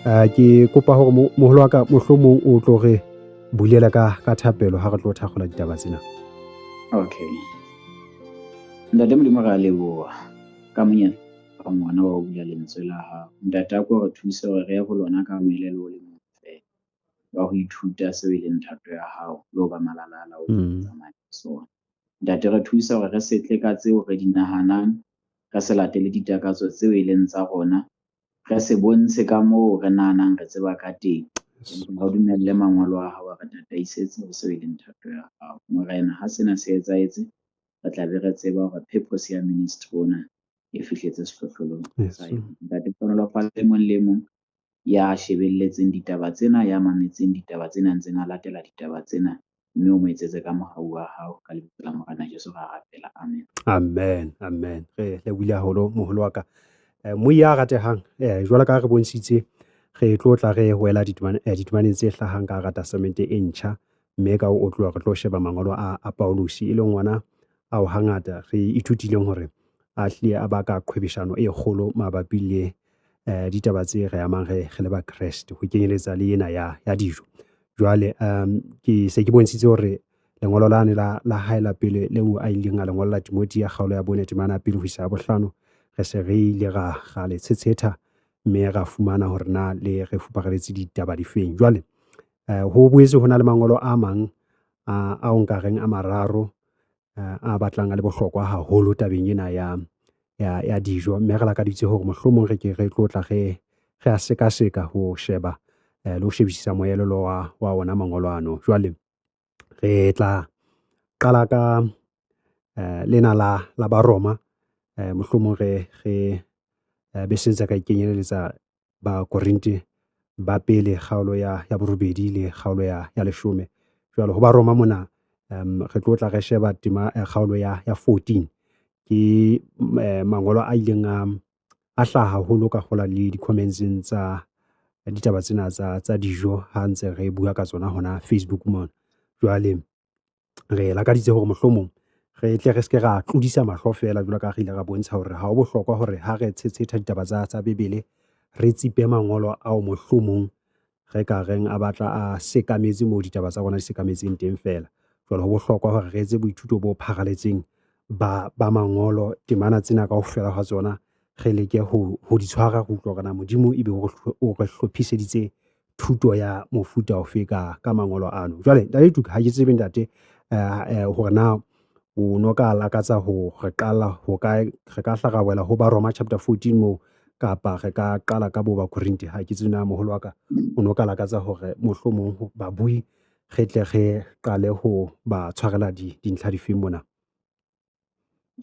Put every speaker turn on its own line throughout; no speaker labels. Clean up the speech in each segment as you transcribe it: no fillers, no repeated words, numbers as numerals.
Ke kopa hore moholo wa ka mohlomong o tlo re bulela ka thapelo ha re tlo thakgola ditaba tsena.
Okay. Ntate Modimo, re a leboha ka monyetla wa ngwana wa ho bula lentswe la hao. Ntate, a ko re thuse hore re ye ho lona ka moelelo o le mong feela wa ho ithuta seo e leng thato ya hao le ho ba malala-a-laotswe ho tsamaya sona. Ntate, re thuse hore re se tle ka tseo re di nahanang, re se latele ditakatso tseo e leng tsa rona, re se bontshe ka moo re nahanang re tseba ka teng. Empa re dumelle mangolo a hao a re tataisetse ho seo e leng thato ya hao. Morena, ha sena se etsahetse, re tla be re tseba hore purpose ya ministry ona e fihletse sehlohlolong sa yona. Ntate, hlohonolofatse e mong le e mong ya shebelletseng ditaba tsena, ya mametseng ditaba tsena, ntseng a latela ditaba tsena, mme o mo etsetse ka mohau wa hao. Ka lebitso la Morena Jesu ra rapela, amen.
Amen, amen. Re lebohile haholo moholo wa ka. Moi ya ratehang, jwalo ka ha re bontshitse, re tlo tla re wela ditemaneng tse hlahang ka hara testamente e ntjha, mme ka ho otloha re tlo sheba mangolo a Paulus, e leng ona ao hangata re ithutileng hore a hlile a baka qhwebeshano e kgolo mabapi le ditaba tse re amang re le Bakreste, ho kenyeletsa le ena ya dijo. Jwale ke se ke bontshitse hore lengolo lane la hae la pele leo a ileng a le ngolla Timothy ya kgaolo ya 4 temana ya 1 ho isa ya 5, re se re ile ra le tshetsheta mme ra fumana hore na le re fupareletse ditaba difeng. Jwale ho boetse ho na le mangolo a mang ao nka reng a mararo a batlang a le bohlokwa haholo tabeng ena ya dijo, mme re lakaditse hore mohlomong re ke re tlo tla re a sekaseka ho sheba le ho shebisisa moelelo wa ona mangolo ano. Jwale re tla qala ka lena la Baroma, mohlomong re be se ntse ka ikenyeletsa ba Korinthe ba pele kgaolo ya 8 le kgaolo ya 10. Jwale ho Baroma mona re tlo tla re sheba tema kgaolo ya 14. Ke mangolo a ileng a hlaha haholo ka kgola le di-comments tsa ditaba tsena tsa dijo ha ntse re bua ka tsona hona Facebook mona. Jwale re lakaditse hore mohlomong re tle re ske ra tlodisa mahlo feela jwalo ka re ile ra bontsha hore ha ho bohlokwa hore ha re tshetsheta ditaba tsa Bibele re tsipe mangolo ao mohlomong re ka reng a batla a sekametse moo ditaba tsa rona di sekametseng teng feela. Jwale ho bohlokwa hore re etse boithuto bo pharaletseng ba mangolo, temana tsena kaofela ha tsona re leke ho di tshwara, re utlwe hore na Modimo ebe o re hlophiseditse thuto ya mofuta ofe ka mangolo ano. Jwale Ntate Tuka, ha ke tsebe ntate hore na o no ka lakatsa ho re qala ho kae, re ka hla ra wela ho Baroma chapter 14 moo, kapa re ka qala ka bo Bakorinthe. Ha ke tsebe na moholo wa ka o no ka lakatsa hore mohlomong babui re tle re qale ho ba tshwarela dintlha difeng mona.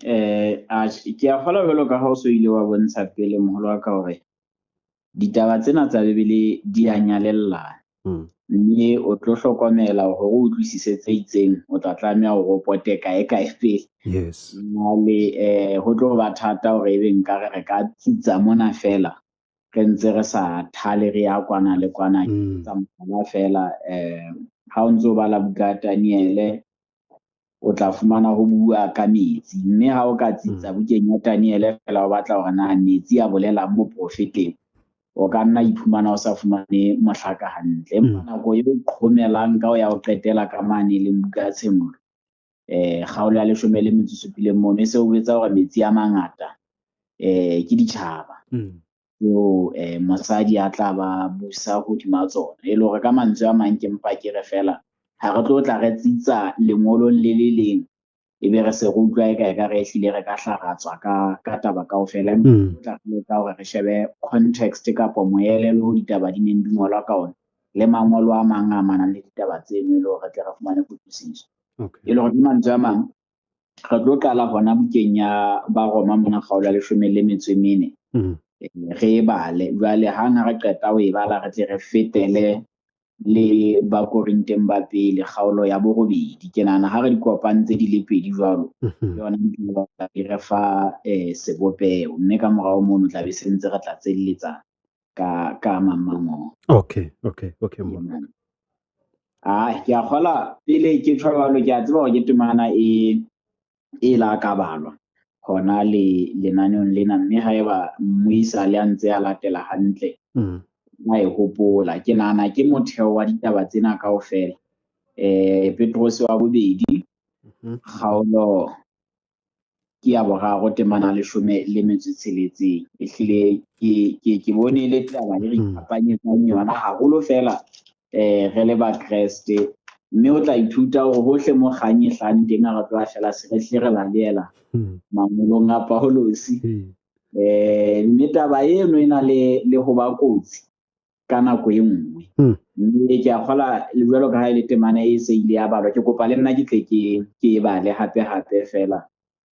Ke a kgolwa jwalo ka ha o so ile wa bontsha pele moholo wa ka hore ditaba tsena tsa Bibele di a nyalellana. Mme o tlo hlokomela hore o utlwisise tse itseng, o tla tlameha hore o pote kae kae pele. Jwale ho tlo ba thata hore ebe nkare re ka tsitsa mona fela, re ntse re sa thale re ya kwana le kwana. Tsa mohlala fela, ha o ntso bala buka ya Daniele, o tla fumana ho bua ka metsi. Mme ha o ka tsitsa bukeng ya Daniele fela, o batla hore na metsi a bolelang boprofeteng, o ka nna iphumana o sa fumane mohlaka hantle. Empa nako eo qhomelang ka ho ya ho qetela ka mane leng buka ya Tshenolo, kgaolo ya 17 mono, e se o etsa hore metsi a mangata ke ditjhaba tseo mosadi a tla ba busa hodima tsona. E le hore ka mantswe a mang ke mpa ke re fela, ha re tlo tla re tsitsa lengolong le le leng, ebe re se re utlwa eka ekare ehlile re ka hla ra tswa ka taba kaofela. Empa re tla re leka hore re shebe context kapa moelelo ditaba di neng di ngolwa ka ona, le mangolo a mang a amanang le ditaba tseno, e le hore re tle re fumane kutlwisiso. E le hore ke mantswe a mang, re tlo qala hona bukeng ya Baroma mona kgaolo ya 14. Re e bale. Jwale hang ha re qeta ho e bala, re tle re fetele le Bakorinteng ba pele kgaolo ya 8. Ke nahana ha re di kopantse di le pedi jwalo, ke yona di re fa sebopeho, mme ka morao mono tla be se ntse re tla tselletsa ka mang mangolo.
Okay.
Ke a kgola pele ke tjho jwalo, ke a tseba hore ke temana e la ka balwa hona le lenaneong lena, mme haeba mmuisa le a ntse a latela hantle, Ba e hopola. Ke nahana ke motheo wa ditaba tsena kaofela. Petrose wa bobedi, kgaolo ke ya 3 temana 16. Ehlile ke bone e le taba e re iphapanyetsang yona haholo fela re le Bakreste. Mme o tla ithuta hore hohle mo kgang e hlahang teng ha re tloha fela se re hle re baleela mangolong a Paulosi. Mme taba eno e na le ho ba kotsi ka nako e nngwe. Mme ke a kgola jwalo ka ha e le temana e se ile ya balwa, ke kopa le nna ke tle ke e bale hape hape fela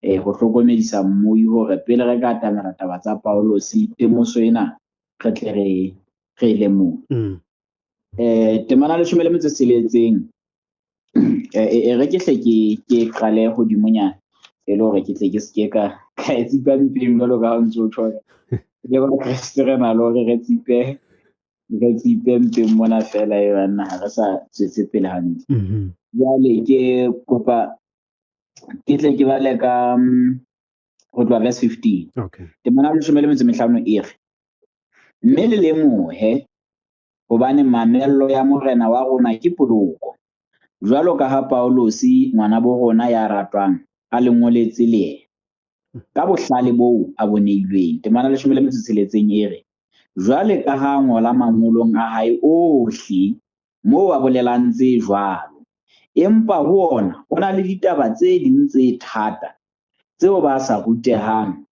ho hlokomedisa mmui hore pele re ka atamela taba tsa Paulosi, temoso ena re tle re e lemohe. Temana 16, e re ke hle ke qale hodimonyana e le hore ke tle ke seke ka e tsipa mpeng jwalo ka ha o ntso tjho. Le Bakreste re na le hore re tsipe mpeng mona fela e banna ha re sa tswetse pele hantle. Jwale ke kopa ke tle ke bale ka ho tloha verse 15.
Okay.
Temana 15 e re, mme le lemohe hobane mamello ya Morena wa rona ke poloko, jwalo ka ha Paulosi ngwanabo rona ya ratwang a le ngoletse le yena ka bohlale boo a bo neilweng. Temana 16 e re, jwale ka ha ngola mangolong a hae ohle moo a bolelang tse jwalo, empa ho ona ho na le ditaba tse ding tse thata tseo ba sa rutehang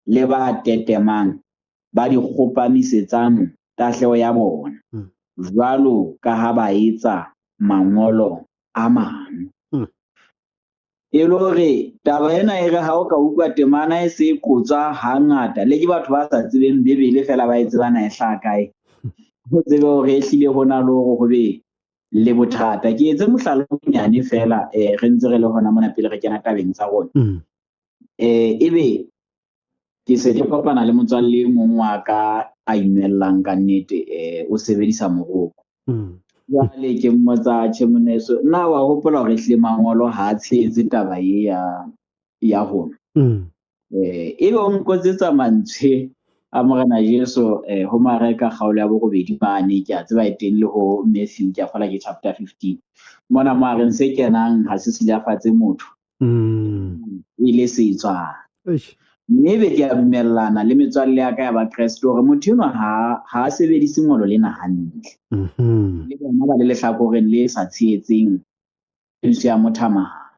le ba tetemang ba di kgopamisetsang tahleho ya bona, jwalo ka ha ba etsa mangolo a mang. E le hore taba ena e re ha o ka utlwa temana e se qotswa hangata, le ke batho ba sa tsebeng Bibele fela ba e tseba na e hlaha kae, ho tsebe hore ehlile ho na le hore ho be le bothata. Ke etse mohlala o monyane fela re ntse re le hona mona pele re kena tabeng tsa rona. Ebe ke se ke kopana le motswalle e mong wa ka a inwellang ka nnete, o sebedisa moroko. Jwale ke mmotsa tjhe moneso, nna wa hopola hore ehlile mangolo ha a tshehetse taba e ya rona. Ebe o nkotsetsa mantswe a Morena Jesu ho Mareka kgaolo ya 8 mane, ke a tseba e teng le ho Matthew, ke a kgola ke chapter 15. Mona mo a reng se kenang ha se silafatse motho, e le setswang. Mme be ke a dumellana le metswalle ya ka ya Bakreste hore motho enwa ha a sebedise ngolo lena hantle. Le bona ba le lehlakoreng le sa tshehetseng tshebediso ya mothamahane.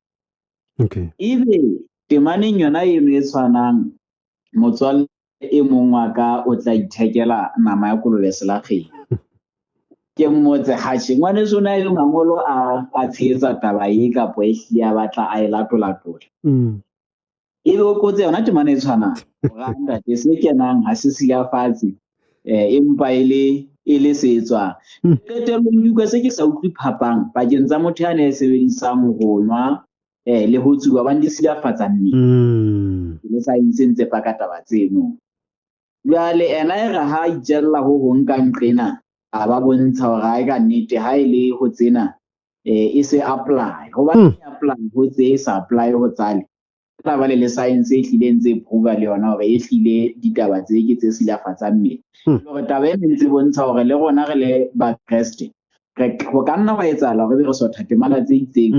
Okay.
Ebe temaneng yona eno e tshwanang, motswalle e mong wa ka o tla ithekela nama ya kolobe selakgeng. Ke mmotse, hatjhe ngwaneso na ebe mangolo a tshehetsa taba e kapa e hlile a batla a e latolatola. Ebe o qotse yona temana e tshwanang. Hore ntate se kenang ha se silafatse, empa e le se etswang. Qetellong ke utlwa se ke sa utlwe phapang pakeng tsa motho ya ne sebedisang ho nwa le ho tsuba, hobane di silafatsa mmele. Le science ntse paka taba tseno. Jwale ena e re ha itjella ho hong ka nqena, a ba bontsha hore ha e ka nnete ha e le ho tsena e se apply. Hobane apply ho tse e sa apply ho tsale. Tla ba le science e hlileng tse prove le yona hore e hlile ditaba tse ke tse silafatsang mmele. Hore taba ena ntse bontsha hore le rona re le Bakreste ho ka nna wa etsahala hore re sotha temana tse itseng.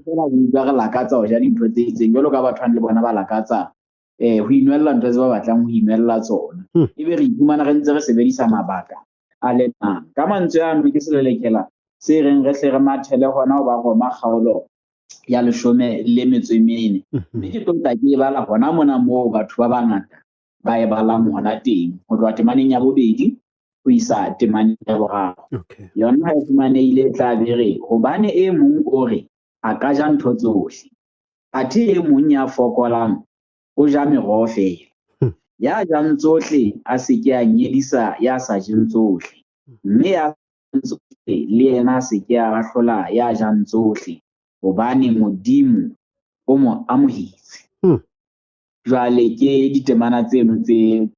Fela re utlwa re lakatsa ho ja dintho tse itseng jwalo ka batho le bona ba lakatsa ho inwella ntho tse ba batlang ho inwella tsona. Ebe re iphumana re ntse re sebedisa mabaka a le mang. Ka mantswe ano ke selelekela se reng re hle re mathele hona ho ba Roma kgaolo ya 14. Mme ke tlo tla ke e bala hona mona moo batho ba bangata ba e balang hona teng, ho tloha temaneng ya 2 ho isa temaneng ya 3.
Okay.
Yona ha e fumanehile e tla be re, hobane e mong o re a ka ja ntho tsohle, athe e mong ya fokolang o ja meroho fela. Ya jang tsohle a se ke a nyedisa ya sa jeng tsohle, mme ya tsohle le yena a se ke a ahlola ya jang tsohle, hobane Modimo o mo amohetse. Jwale ke ditemana tseno tse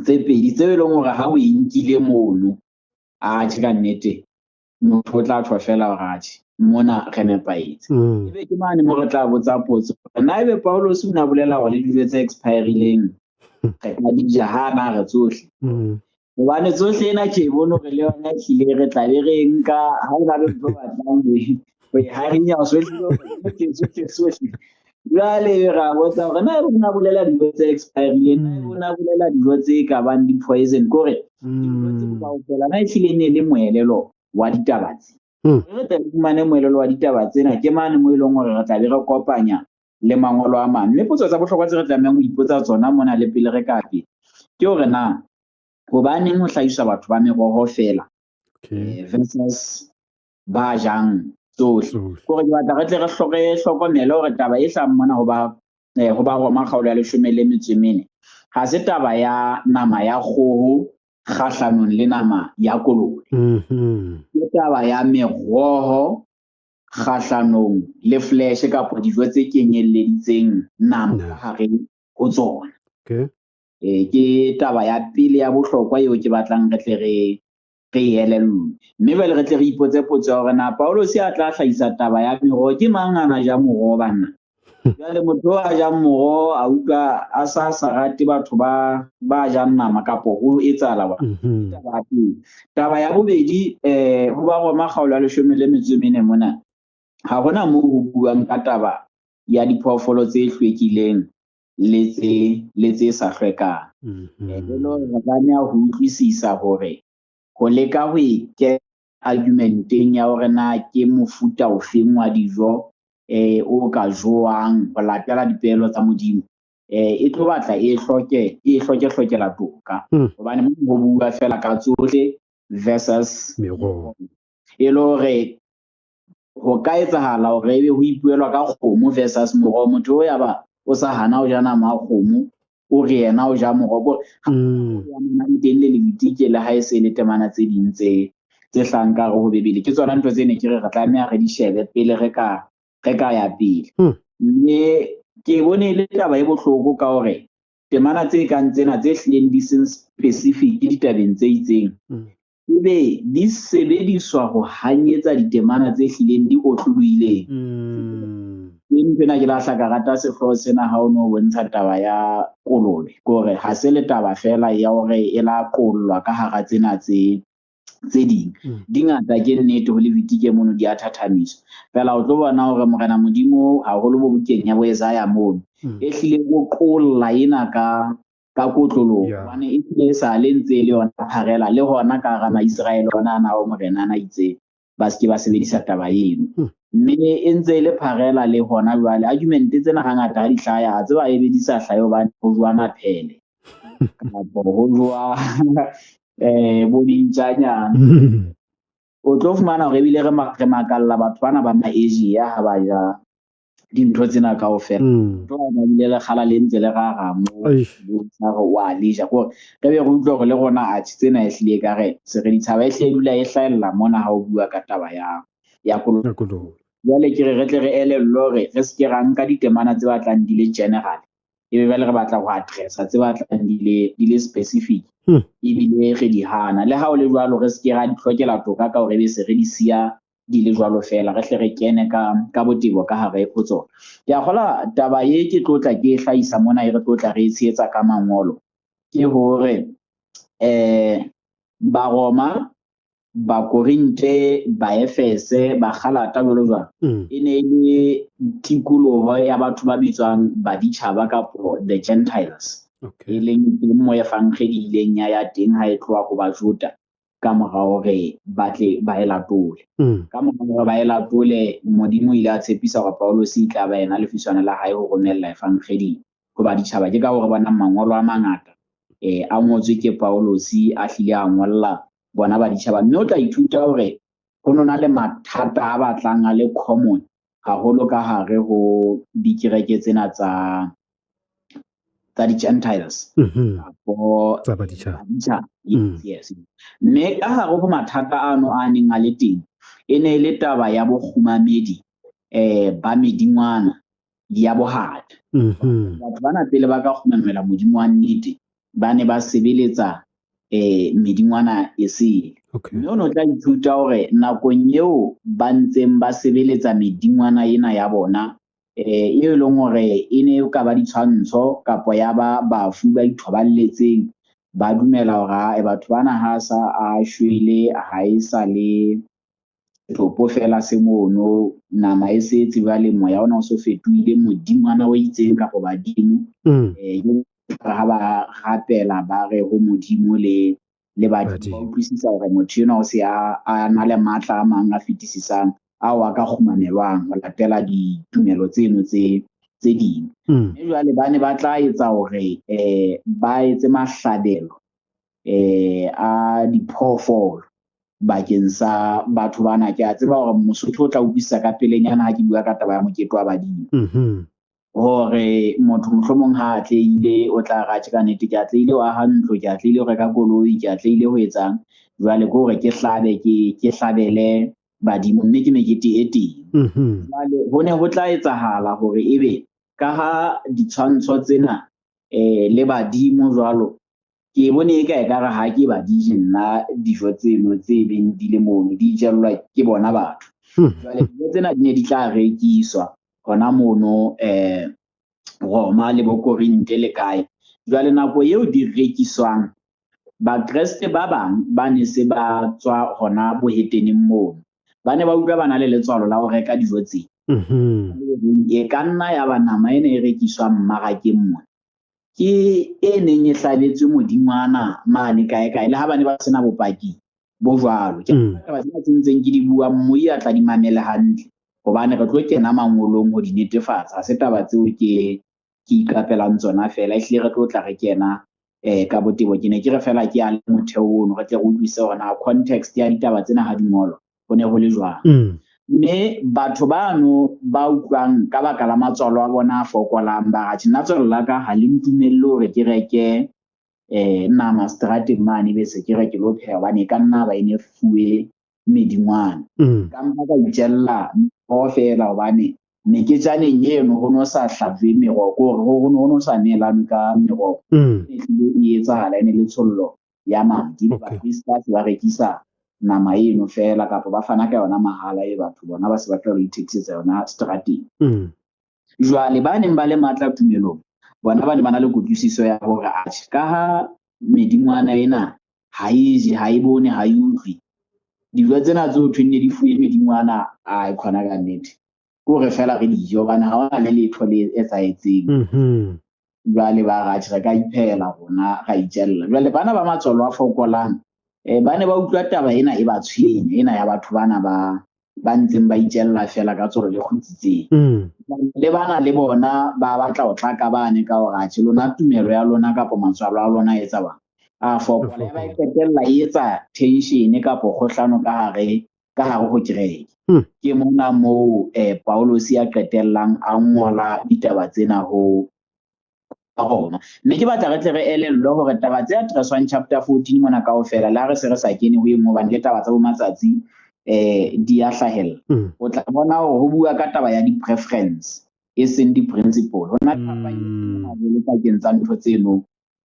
pedi tseo e leng hore ha o e nkile mono, atjhe ka nnete motho o tla tjho fela hore atjhe mona re nepahetse. Ebe ke mane mo re tla botsa potso, na ebe Paulosi o ne a bolela hore le dijo tse expirileng re ka di ja ha na re tsohle? Hobane tsohle ena ke bone hore le yona ehlile re tla be re nka ha hona le ntho batlang ho e harinya o so ehlile sohle sohle. Jwale ra botsa hore na ebe o bolela dijo tse expirileng, na ebe o bolela dijo tse ka bang di-poison, ke hore dintho tseo kaofela na ehlile e ne le moelelo wa ditaba tse. Re tle re fumane moelelo wa ditaba tsena ke mane moo e leng hore re tla be re kopanya le mangolo a mang. Mme potso tsa bohlokwa tse re tlamehang ho ipotsa tsona mona le pele re ka pele ke hore na hobaneng ho hlahiswa batho ba meroho feela versus ba jang tsohle. Kore ke batla re tle re hlokomele hore taba e hlahang mona ho ba Roma kgaolo ya 14 ha se taba ya nama ya kgoho kgahlanong le nama ya kolobe. Ke taba ya meroho kgahlanong le flesh kapa dijo tse kenyelleditseng nama ka hare ho tsona. Ke taba ya pele ya bohlokwa eo ke batlang re tle re elellwe. Mme jwale re tle re ipotse potso ya hore na Paulus a tla hlahisa taba ya meroho, ke mang a na ja moroho banna? Jwale motho a jang moroho a utlwa a sa rate batho ba jang nama kapa ho etsahala wa. Taba ya pele. Taba ya bobedi, ho ba Roma kgaolo ya 14 mona ha hona moo ho buang ka taba ya diphoofolo tse hlwekileng le tse sa hlwekang. Re tlameha ho utlwisisa hore ho leka ho e kenya argumenteng ya hore na ke mofuta ofeng wa dijo o ka jowang ho latela dipehelo tsa Modimo, e tlo batla e hloke hlokela toka. Hobane mo ho bua fela ka tsohle versus
meroho.
E le hore ho ka etsahala hore ebe ho ipuelwa ka kgomo versus moroho, motho o ya ba o sa hana ho ja nama ya kgomo, o re yena o ja moroho. Teng le Levitike le ha e se le temana tse ding tse hlahang ka hare ho Bibele. Ke tsona ntho tse ne ke re re tlameha re di shebe pele re ka ya pele. Mme ke bone le taba e bohloko ka hore temana tse kang tsena tse hlileng di seng specific ditabeng tse itseng, ebe di sebediswa ho hanyetsa ditemana tse hlileng di otlolohileng. Ke nthwena ke lahla ka rata sehlooho sena ha o no bontsha taba ya kolobe, ke hore ha se le taba fela ya hore e la qollwa ka hara tsena tse ding. Di ngata ke nnete ho Levitike mono di a thathamiswa. Fela o tlo bona hore Morena Modimo haholo bo bukeng ya bo Isaiah mono e hlile o qolla ena ka kotloloho, hobane e hlile e sa le ntse le yona pharela le hona ka hara Maiseraele ona ana ao Morena ana itse ba se ke ba sebedisa taba eno. Mme e ntse e le pharela le hona jwale. Argument tsena hangata ha di hlaya, a tseba ebe di sa hlahe hobane ho jowa maphele kapa ho jowa bo dintjanyana. O tlo fumana hore ebile re makalla batho bana ba ma-Asia ha ba ja dintho tsena kaofela. Tlo ba bile le kgala le ntse le rara moo bo wa le ja, kore re be re utlwe hore le rona atjhe tsena ehlile ka re se re ditshaba ehlile dula e hlahella mona ha o bua ka taba ya kolobe. Jwale ke re re tle re elellwe hore re se ke ra nka ditemana tse batlang di le general, ebe jwale re batla ho addressa tse batlang di le specific, ebile re di hana. Le ha o le jwalo re se ke ra di hlokela toka ka hore ebe se re di siya di le jwalo fela, re hle re kene ka botebo ka hare ho tsona. Ke a kgola taba e ke tlotla ke e hlahisa mona, e re tlotla re e tshehetsa ka mangolo, ke hore Baroma, Bakorinte, Baefese, Bagalata jwalo jwalo, e ne le tikoloho ya batho ba bitswang baditjhaba kapo the Gentiles. E leng teng mo efankgedi ileng ya ya teng ha e tloha ho Bajuda ka mora hore ba tle ba e latole. Ka mora hore ba e latole, Modimo o ile a tshepisa hore Paulus e tla ba yena lefiswana la hae ho romella efankgedi ho baditjhaba. Ke ka hore bonang mangolo a mangata a ngotswe ke Paulus a hlile a ngolla bona baditjhaba. Mme o tla ithuta hore ho nona le mathata a batlang a le common haholo ka hare ho dikereke tsena tsa di-Gentiles kapo
tsa baditjhaba.
Yes. Mme ka hare ho mathata ano a neng a le teng, e ne le taba ya bokgumamedi ba medingwana ya bohata. Batho bana pele ba ka kgumamela Modimo wa nnete, ba ne ba sebeletsa medingwana e sele. Mme o no tla ithuta hore nakong eo ba ntseng ba sebeletsa medingwana ena ya bona, e leng hore e ne ka ba ditshwantsho kapa ya ba bafu ba ithoballetseng Ba dumela hore ae batho bana ha sa a shwele, ha e sa le setopo feela se mono, nama e setse jwale moya ona o so fetohile modingwana o itseng kapo badimo. Ha ba rapela ba re ho Modimo le badimo, ba utlwisisa hore motho enwa o se a na le matla a mang a fetisisang ao a ka kgumamelwang ho latela ditumelo tseno tse ding. Mme jwale ba ne ba tla etsa hore ba etse mahlabelo a diphoofolo bakeng sa batho bana. Ke a tseba hore Mosotho o tla utlwisisa ka pelenyana ha ke bua ka taba ya mokete wa badimo. Hore motho mohlomong ha atlehile o tla re atjhe ka nnete ke atlehile ho aha ntlo, ke atlehile ho reka koloi, ke atlehile ho etsang. Jwale ke hore ke hlabe ke hlabele badimo, mme ke mekete e teng. Jwale ho ne ho tla etsahala hore ebe ka ha ditshwantsho tsena le badimo jwalo, ke bone e ka ekare ha ke ba di je nna dijo tseno tse beng di le mono, di jellwa ke bona batho. Jwale dijo tsena di ne di tla rekiswa hona mono Roma le bo Korinte le kae. Jwale nako eo di rekiswang, Bakreste ba bang ba ne se ba tswa hona boheteneng mono, ba ne ba utlwa ba na le letswalo la ho reka dijo tse. E ka nna ya ba nama ena e rekiswang mmarakeng mona ke e neng e hlabetswe modingwana mane kae kae, le ha ba ne ba sena bopaki bo jwalo. Ke taba tsena tse ntseng ke di bua, mmui a tla di mamele hantle hobane re tlo kena mangolong ho di netefatsa. Ha se taba tseo ke iqapelang tsona feela, ehlile re tlo tla re kena ka botebo. Ke ne ke re feela ke a le motheo ono, re tle re utlwisise hore na context ya ditaba tsena ha di ngolwa ho ne ho le jwang. Mme batho bano ba utlwang ka baka la matswalo a bona a fokolang, ba re atjhe nna tswalo la ka ha le ntumelle hore ke reke nama seterateng mane, ebe se ke re ke lo pheha hobane e ka nna ba e ne fuwe medingwana. Ka mpa ka itjella meroho feela hobane meketjaneng eno ho no sa hlajwe meroho, ke hore ho no sa neelanwe ka meroho. E hlile e etsahala, e ne le tshollo ya madi. Baprista ba rekisa nama eno feela kapa ba fana ka yona mahala, e batho bona ba se ba tla lo ithekisetsa yona seterateng. Jwale ba neng ba le matla tumelong, bona ba ne ba na le kutlwisiso ya hore atjhe, ka ha medingwana ena ha e je, ha e bone, ha e utlwe, dijo tsena tse ho thweng ne di fuwe medingwana, a khona ka nnete. Ke hore feela re di je hobane ha hona le letho le etsahetseng. Jwale ba re atjhe, re ka iphehela rona, ra itjella. Jwale bana ba matswalo a fokolang ba ne ba utlwa taba ena e ba tshwenya, ena ya batho bana ba ntseng ba itjella feela ka tswalo le kgutsitseng. Le bana le bona ba batla ho tla ka bane ka hore atjhe lona tumelo ya lona kapa matswalo a lona a etsa bang a fokola. Ya ba e qetella e etsa tension kapo kgohlano ka hare ho kereke. Ke mona moo Paulus a qetellang a ngola ditaba tsena ho Roma. Mme ke batla re tle re elellwe hore taba tse addresswang chapter 14 mona kaofela, le ha re se re sa kene ho e nngwe hobane le taba tsa bo matsatsi di a hlahella. O tla bona hore ho bua ka taba ya di-preference e seng di-principle. Ho na le phapang haholo pakeng tsa ntho tseno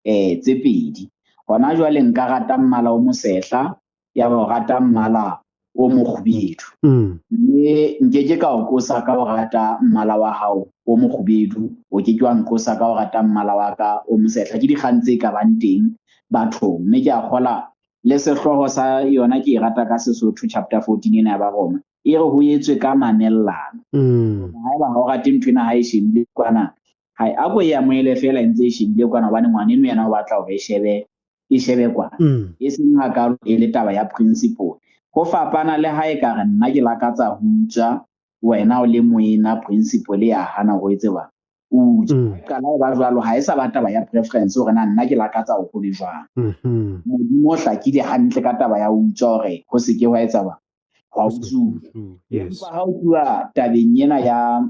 tse pedi. Hona jwale nka rata mmala o mosehla, ya ba o rata mmala o mokgubedu. Mme nkeke ka o qosa ka ho rata mmala wa hao o mokgubedu, o ke ke wa nqosa ka ho rata mmala wa ka o mosehla. Ke dikgang tse ka bang teng bathong, mme ke a kgola le sehlooho sa yona ke e rata ka Sesotho chapter 14 ena ya ba Roma, e re ho etswe ka mamellano. Haeba ha o rate ntho ena ha e shebile kwana, ha a ko e amohele feela e ntse e shebile kwana, hobane ngwaneno yena o batla hore e shebe kwana. E seng hakalo e le taba ya principle. Ho fapana le ha e ka re nna ke lakatsa ho utswa, wena o le moena principle ya hana ho etse bang o utswa. Qala e ba jwalo, ha e sa ba taba ya preference hore na nna ke lakatsa ho be jwang. Modimo o hlakile hantle ka taba ya ho utswa hore ho se ke hwa etsa bang, hwa utsuwa. Empa ha o tluwa tabeng ena ya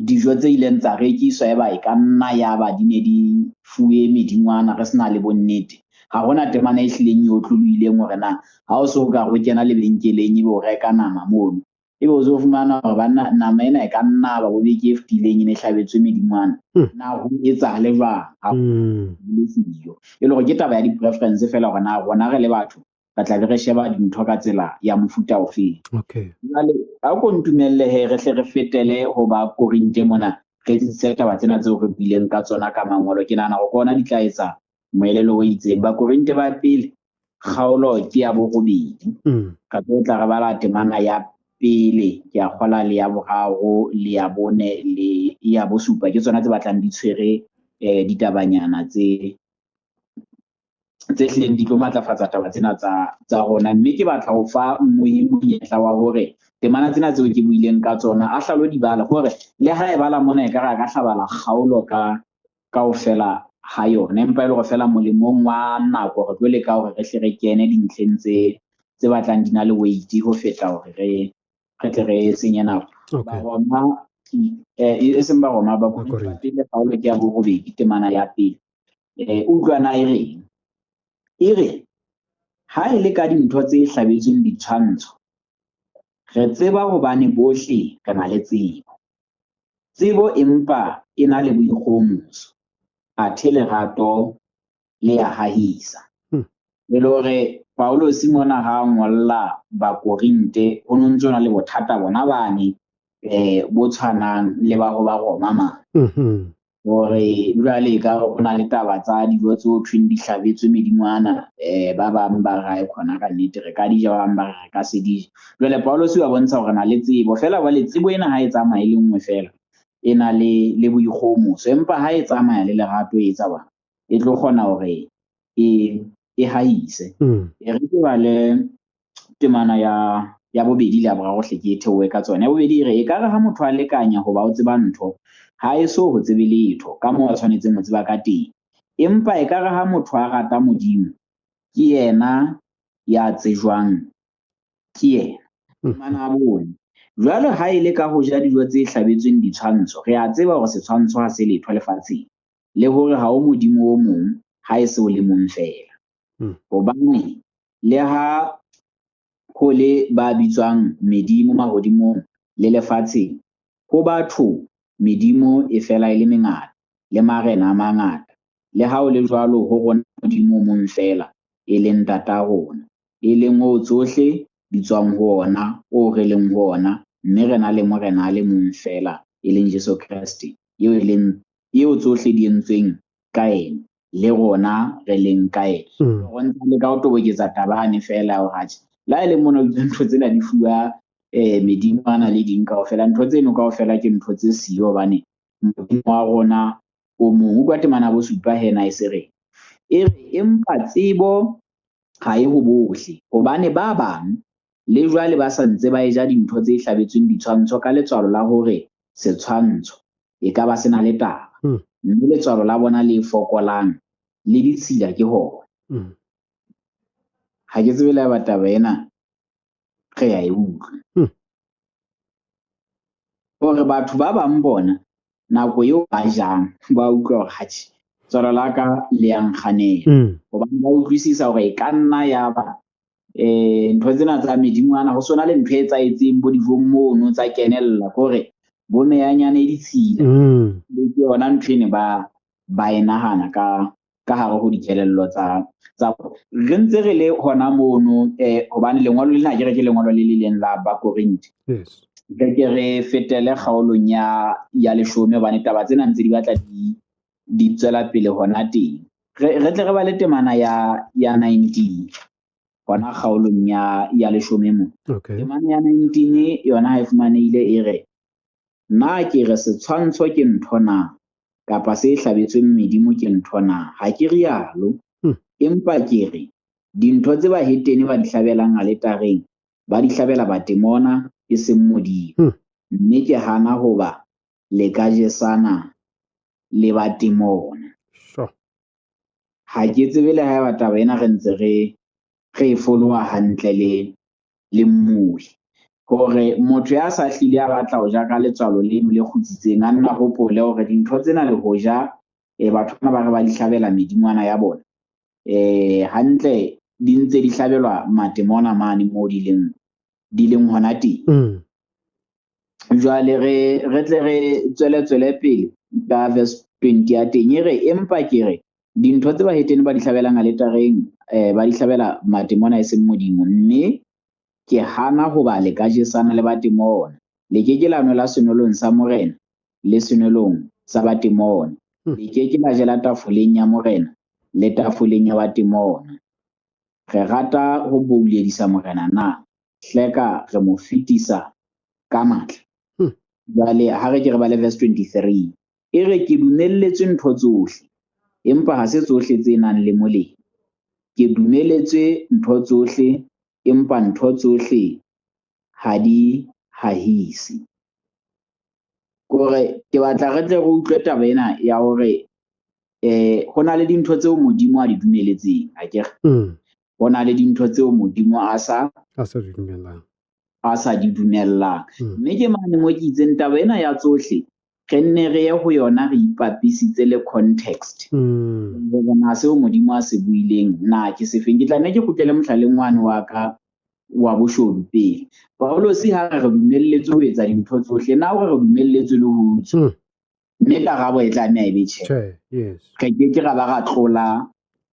dijo tse ileng tsa rekiswa, eba e ka nna ya ba di ne di fuwe medingwana, re sena le bonnete. Ha hona temana e hlileng e otlolohileng hore na ha o so ka re o kena lebenkeleng ebe o reka nama mono, ebe o so fumana hore banna nama ena e ka nna ba bo beke e fetileng e ne hlabetswe medingwana. Na ho etsahale jwang? Ha le siyo. E le hore ke taba ya di-preference feela hore na rona re le batho re tla be re sheba dintho ka tsela ya mofuta ofeng. Jwale ha ko ntumelle he re hle re fetele ho ba Korinte mona, re tsitsise taba tsena tseo re buileng ka tsona ka mangolo. Ke nahana hore ke ona di tla etsa moelelo o itseng. Bakorinte ba pele kgaolo ke ya borobedi. Ka tlo tla re bala temana ya pele, ke a kgola le ya boraro le ya bone le ya bosupa, ke tsona tse batlang di tshwere ditabanyana tse hlileng di tlo matlafatsa taba tsena tsa rona. Mme ke batla ho fa monyetla wa hore temana tsena tseo ke buileng ka tsona a hlalo di bala, hore le ha e bala mona ekare a ka hlabala kgaolo ka kaofela ha yona, empa e le hore feela molemong wa nako re tlo leka hore re hle re kene dintlheng tse batlang di na le weight ho feta hore re tle re senye nako. Baroma e seng Baroma, Bakorinthe ba pele kgaolo ke ya borobedi temana ya pele. Utlwana e reng? E re ha e le ka dintho tse hlabetsweng ditshwantsho, re tseba hobane bohle re na le tsebo. Tsebo empa e na le boikgohomoso, athe lerato le ya hahisa. E le hore Paulus mona ha ngolla Bakorinte ho no ntso na le bothata bona bane bo tshwanang le ba ho ba Roma mane. Hore jwale ka ho na le taba tsa dijo tseo thweng di hlabetswe medingwana, ba bang ba re khona ka nnete re ka di ja, ba bang ba re re ka se di je. Jwale Paulus wa bontsha hore na le tsebo feela, jwale tsebo ena ha e tsamaye le nngwe feela, e na le boikgohomoso, empa ha e tsamaya le lerato e etsa bana e tlo kgona hore e hahise. E re ke bale temana ya bobedi le ya boraro hle ke e theohe ka tsona. Ya bobedi e re ekare ha motho a lekanya hoba o tseba ntho, ha e so ho tsebe letho ka moo a tshwanetseng ho tseba ka teng. Empa ekare ha motho a rata Modimo, ke yena ya tsejwang ke yena. Temana ya bone, jwale ha e le ka ho ja dijo tse hlabetsweng ditshwantsho, re a tseba hore setshwantsho ha se letho lefatsheng, le hore ha ho Modimo o mong ha e se o le mong feela. Hobane le ha ho le ba bitswang medimo mahodimong le lefatsheng, ho batho medimo e fela e le mengata le marena a mangata. Le ha ho le jwalo, ho rona Modimo o mong feela, e leng Ntata rona, e leng oo tsohle di tswang ho ona, oo re leng ho ona, mme re na le Morena a le mong feela, e leng Jesu Kreste, eo e leng eo tsohle di entsweng ka yena, le rona re leng ka yena. Ho ntse le ka ho toboketsa tabane feela hore atjhe, le ha e le mona ntho tsena di fuwa medingwana le ding kaofela, ntho tseno kaofela ke ntho tse siyo hobane Modimo wa rona o mong. Utlwa temana bosupa hena e se reng? E re empa tsebo ha e ho bohle, hobane ba bang le jwale ba sa ntse ba e ja dintho tse hlabetsweng ditshwantsho ka letswalo la hore setshwantsho e ka ba se na le taba, mme letswalo la bona le fokolang le ditshila ke hona. Ha ke tsebe le haeba taba ena re ya e utlwa. Hore batho ba bang bona nako eo ba jang ba utlwa hore atjhe tswalo la ka le ya nkganela, hobane ba utlwisisa hore e ka nna ya ba ntho tsena tsa medingwana ho sona le ntho e etsahetseng bo dijong mono tsa kenella, hore bo meyanyane e ditshila le ke yona ntho ene ba e nahana ka hare ho dikelello tsa re ntse re le hona mono. Hobane lengolo lena ke re ke lengolo le le leng la Bakorinte. Re ke re fetele kgaolong ya 10, hobane taba tsena ntse di batla di tswela pele hona teng. Re tle re bale temana ya 19 hona kgaolong ya 10 mo. Temana ya 19 yona ha e fumanehile e re, na ke re setshwantsho ke ntho na, kapa se hlabetsweng medimo ke ntho na? Ha ke rialo, empa ke re dintho tse bahetene ba di hlabelang aletareng ba di hlabela batemona e seng Modimo. Mme ke hana hoba le ka jesana le batemona. Ha ke tsebe le haeba taba ena re ntse re e followa hantle le mmuhi, hore motho ya sa hlile a batla ho ja ka letswalo leno le kgutsitseng, a nna hopole hore dintho tsena le hoja batho bana ba re ba di hlabela medingwana ya bona, hantle di ntse di hlabelwa matemona mane moo di leng hona teng. Jwale re tle re tswele pele ka verse 20 ya teng e re, empa ke re dintho tse bahetene ba di hlabelang aletareng ba di hlabela matemona e seng Modimo, mme ke hana hoba le ka jesana le batemona. Le ke ke la nwela senwelong sa Morena le senwelong sa batemona. Le ke ke la jela tafoleng ya Morena le tafoleng ya batemona. Re rata ho bouledisa Morena na? Hleka re mo fetisa ka matla. Jwale ha re ke re bale verse 23. E re ke dumelletswe ntho tsohle, empa ha se tsohle tse nang le molemo. Ke dumeletswe ntho tsohle, empa ntho tsohle ha di hahise. Kore ke batla re tle re utlwe taba ena ya hore ho na le dintho tseo Modimo a di dumeletseng, akere? Ho na le dintho tseo Modimo a sa
di dumellang.
A sa di dumellang. Mme ke mane mo ke itseng taba ena ya tsohle re nne re ye ho yona re ipapisitse le context. Hore na seo Modimo a se buileng na ke sefeng. Ke tla nne ke kgutlele mohlaleng wane wa ka wa boshodu pele. Paulus ha re re dumelletswe ho etsa dintho tsohle, na hore re dumelletswe le ho utswa? Mme karabo e tlameha e be tjhe. Re ke ke ra ba ra tlola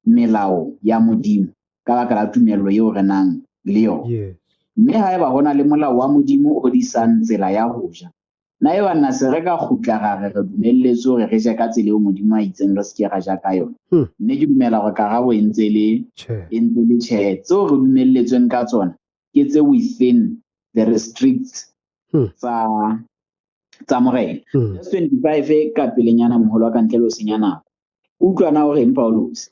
melao ya Modimo ka baka la tumello eo re nang le yona. Mme haeba ho na le molao wa Modimo o disang tsela ya ho ja, na eba nna se re ka kgutla ra re re dumelletswe hore re je ka tsela eo Modimo a itseng re se ke ra ja ka yona? Mme ke dumela hore karabo e ntse le e ntse le tjhe. Tseo re dumelletsweng ka tsona ke tse within the restricts tsa Morena. Verse 25 ka pelenyana moholo wa ka ntle le ho senya nako. Utlwa na o reng Paulus?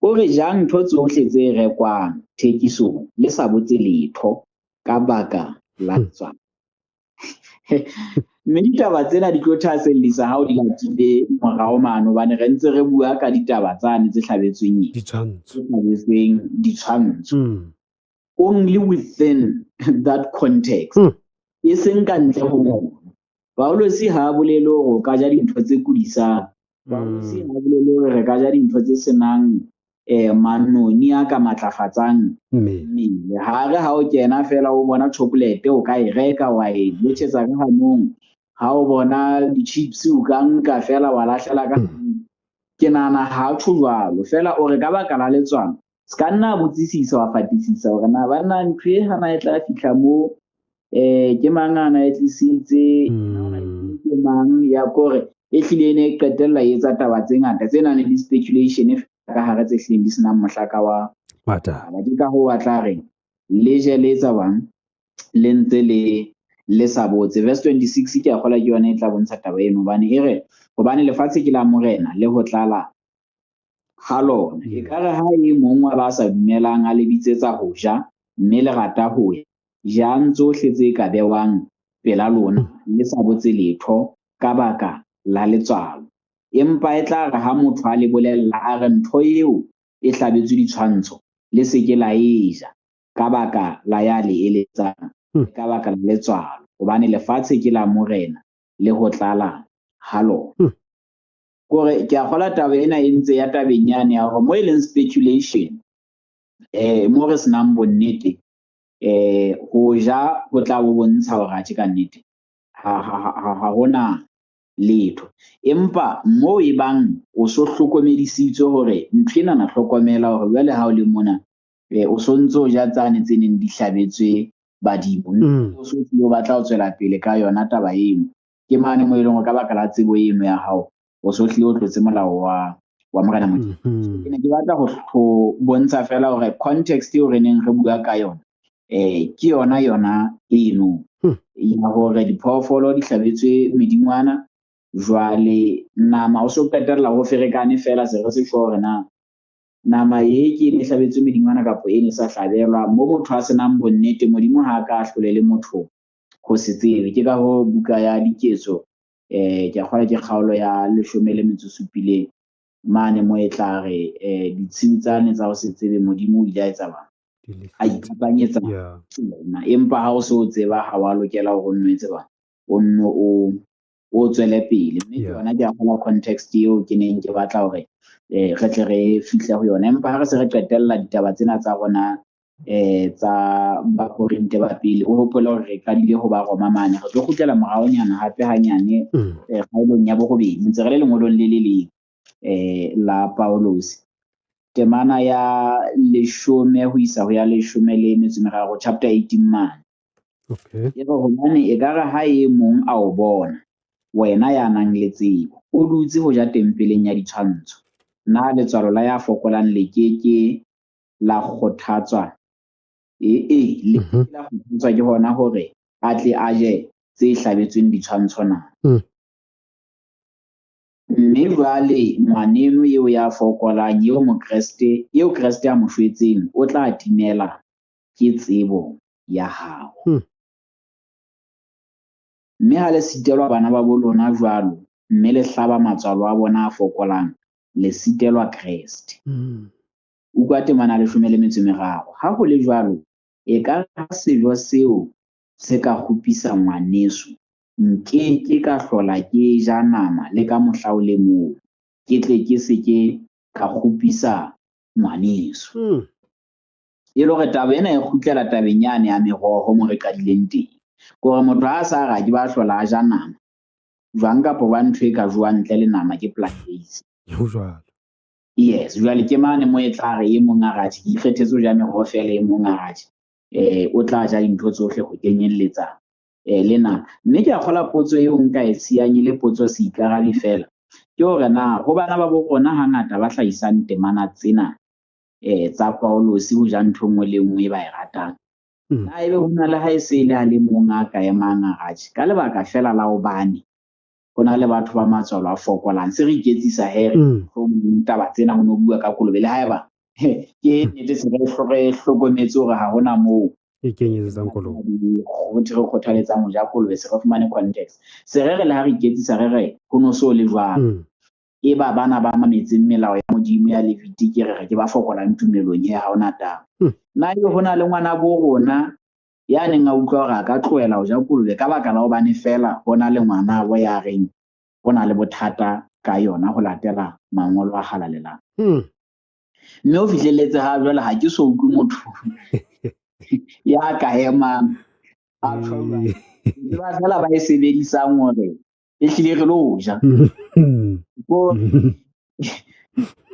O re jang ntho tsohle tse rekwang thekisong le sa botse letho ka baka la tswa. Mme ditaba tsena di tlo thahasellisa ha o di latile morao mane, hobane re ntse re bua ka ditaba tsane tse hlabetsweng
ditshwantsho.
Tse hlabetsweng ditshwantsho. Only within that context. E seng ka ntle ho mono. Paulus ha a bolele hore o ka ja dintho tse kudisang. Paulus ha a bolele hore re ka ja dintho tse senang manoni a ka matlafatsang mmele. Ha re ha o kena fela o bona chocolate o ka e reka wa e lotjhetsa ka hanong. Ha o bona di-chips o ka nka fela wa lahlela ka hanong. Ke nahana ha tjho jwalo. Fela o re ka baka la letswalo, se ka nna botsisisa wa fatisisa hore na banna ntho e hana e tla fihla moo, ke mang a na e tlisitse, ke mang ya kore e hlile e ne e qetella e etsa taba tse ngata tse nang le di-speculation ka hare tse hlileng di senang mohlaka wa
taba.
Ke ka hoo a tla reng le je le etsa bang le ntse le sa botse. Verse 26 ke a kgolwa ke yona e tla bontsha taba eno, hobane e re hobane lefatshe ke la Morena le ho tlala ha lona. Ekare ha e mong wa ba sa dumelang a le bitsetsa ho ja mme le rata ho ya, jang tsohle tse ka bewang pela lona le sa botse letho ka baka la letswalo. Empa e tla re ha motho a le bolella a re ntho eo e hlabetswe ditshwantsho, le se ke la e ja ka baka la ya le eletsang, ka baka la letswalo, hobane lefatshe ke la Morena le ho tlala ha lona. Kore ke a kgolwa taba ena e ntse ya tabeng yane ya hore mo e leng speculation, mo re senang bonnete, ho ja ho tla bo bontsha hore atjhe ka nnete ha hona letho. Empa mo e bang o so hlokomedisitswe hore ntho ena na hlokomela hore jwale ha o le mona, o so ntso o ja tsane tse neng di hlabetswe badimo, o so o batla ho tswela pele ka yona taba eno. Ke mane mo e leng hore ka baka la tsebo eno ya hao o so hlile o tlotse molao wa Morena Modimo. Ke ne ke batla ho bontsha fela hore context eo re neng re bua ka yona, ke yona eno ya hore diphoofolo di hlabetswe medingwana. Jwale nama o so qetella ho ferekane fela, se re se sure hore na nama e ke e hlabetswe medingwana kapa e ne sa hlabelwa. Mo motho a senang bonnete, Modimo ha ka ahlole le motho ho se tsebe. Ke ka hoo buka ya Diketso, ke a kgolwa ke kgaolo ya 17 mane mo e tla re ditshiu tsane tsa ho se tsebe Modimo o ile a etsa bang, a iphapanyetsa tsona. Empa ha o se o tseba ha wa lokela hore o nno etse bang, o nno o tswele pele. Mme ke yona ke a kgolwa context eo ke neng ke batla hore re tle re fihle ho yona. Empa ha re se re qetella ditaba tsena tsa rona tsa Bakorinte ba pele, o hopole hore re qadile ho ba Roma mane, re tlo kgutlela moraonyana hape hanyane kgaolong ya borobedi, ntse re le lengolong le le leng la Paulus. Temana ya 10 ho isa ho ya 13, chapter 18 mane. E re hobane ekare ha e mong a o bona, wena ya nang le tsebo, o dutse ho ja tempeleng ya ditshwantsho, Na letswalo la ya fokolang le ke ke la kgothatswa? Ee, le la kgothatswa ke hona hore a tle a je tse hlabetsweng ditshwantsho na? Mme jwale ngwaneno eo ya fokolang eo Mokreste, eo Kreste a mo shwetseng, o tla timela ke tsebo ya hao. Mme ha le sitelwa bana ba bo lona jwalo, mme le hlaba matswalo a bona a fokolang, le sitelwa Kreste. Utlwa temana ya 13. Ha ho le jwalo, e ka ha sejo seo se ka kgopisa ngwaneso, nke ke ka hlola ke ja nama le ka mohla o le mong, ke tle ke se ke ka kgopisa ngwaneso. E le hore taba ena e kgutlela tabeng yane ya meroho mo re qadileng teng. Ke hore motho ha a sa re ha ke ba hlola a ja nama, jwang kapa jwang ntho e ka jowang ntle le nama ke plant-based.
Ho jwalo.
Yes, jwale ke mane mo e tla re e mong a re atjhe ke ikgethetse ho ja meroho feela, e mong a re atjhe o tla ja dintho tsohle ho kenyelletsa le nama. Mme ke a kgola potso eo nka e siyang e le potso se ikarabe feela. Ke hore na ho bana ba bo rona hangata ba hlahisang temana tsena tsa Paulus ho ja ntho e nngwe le nngwe e ba e ratang. Na ebe ho na le ha e se le a le mong a ka emang a re atjhe ka lebaka feela la hobane ho na le batho ba matswalo a fokolang, se re iketsisa he mohlomong taba tsena ho no bua ka kolobe le haeba ke nnete se re hlokometse hore ha hona moo
e kenyelletsang kolobe.
Ho re kgothaletsang ho ja kolobe, se re fumane context. Se re re le ha re iketsisa re re ho no so le jwalo. E ba bana ba mametseng melao ya Modimo ya Levitike re re ke ba fokolang tumelong he ha hona taba. Na ebe ho na le ngwana bo rona ya neng a utlwa hore a ka tlohela ho ja kolobe ka baka la hobane feela ho na le ngwanabo ya reng ho na le bothata ka yona ho latela mangolo a halalelang. Mme o fihlelletse ha jwale ha ke so utlwe motho ya ka emang a tjho jwalo. Ba feela ba e sebedisang hore e hlile re lo ja. Ko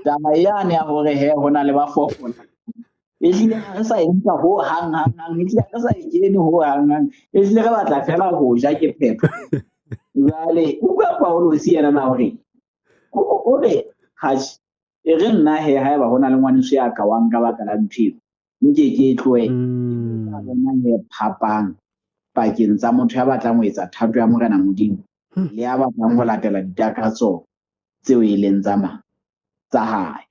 taba yane ya hore he ho na le ba fokola e hlile ha re sa e nka ho hang hang hang, e hlile ha re sa e kene ho hang hang, e hlile re batla feela ho ja ke phetho. Jwale utlwa Paulus yena na hore o re atjhe e re nna he haeba ho na le ngwaneso ya ka wang ka baka la ntho eo nke ke e tlohele. Ka bona he phapang pakeng tsa motho ya batlang ho etsa thato ya Morena Modimo le ya batlang ho latela ditakatso tseo e leng tsa mang tsa hae.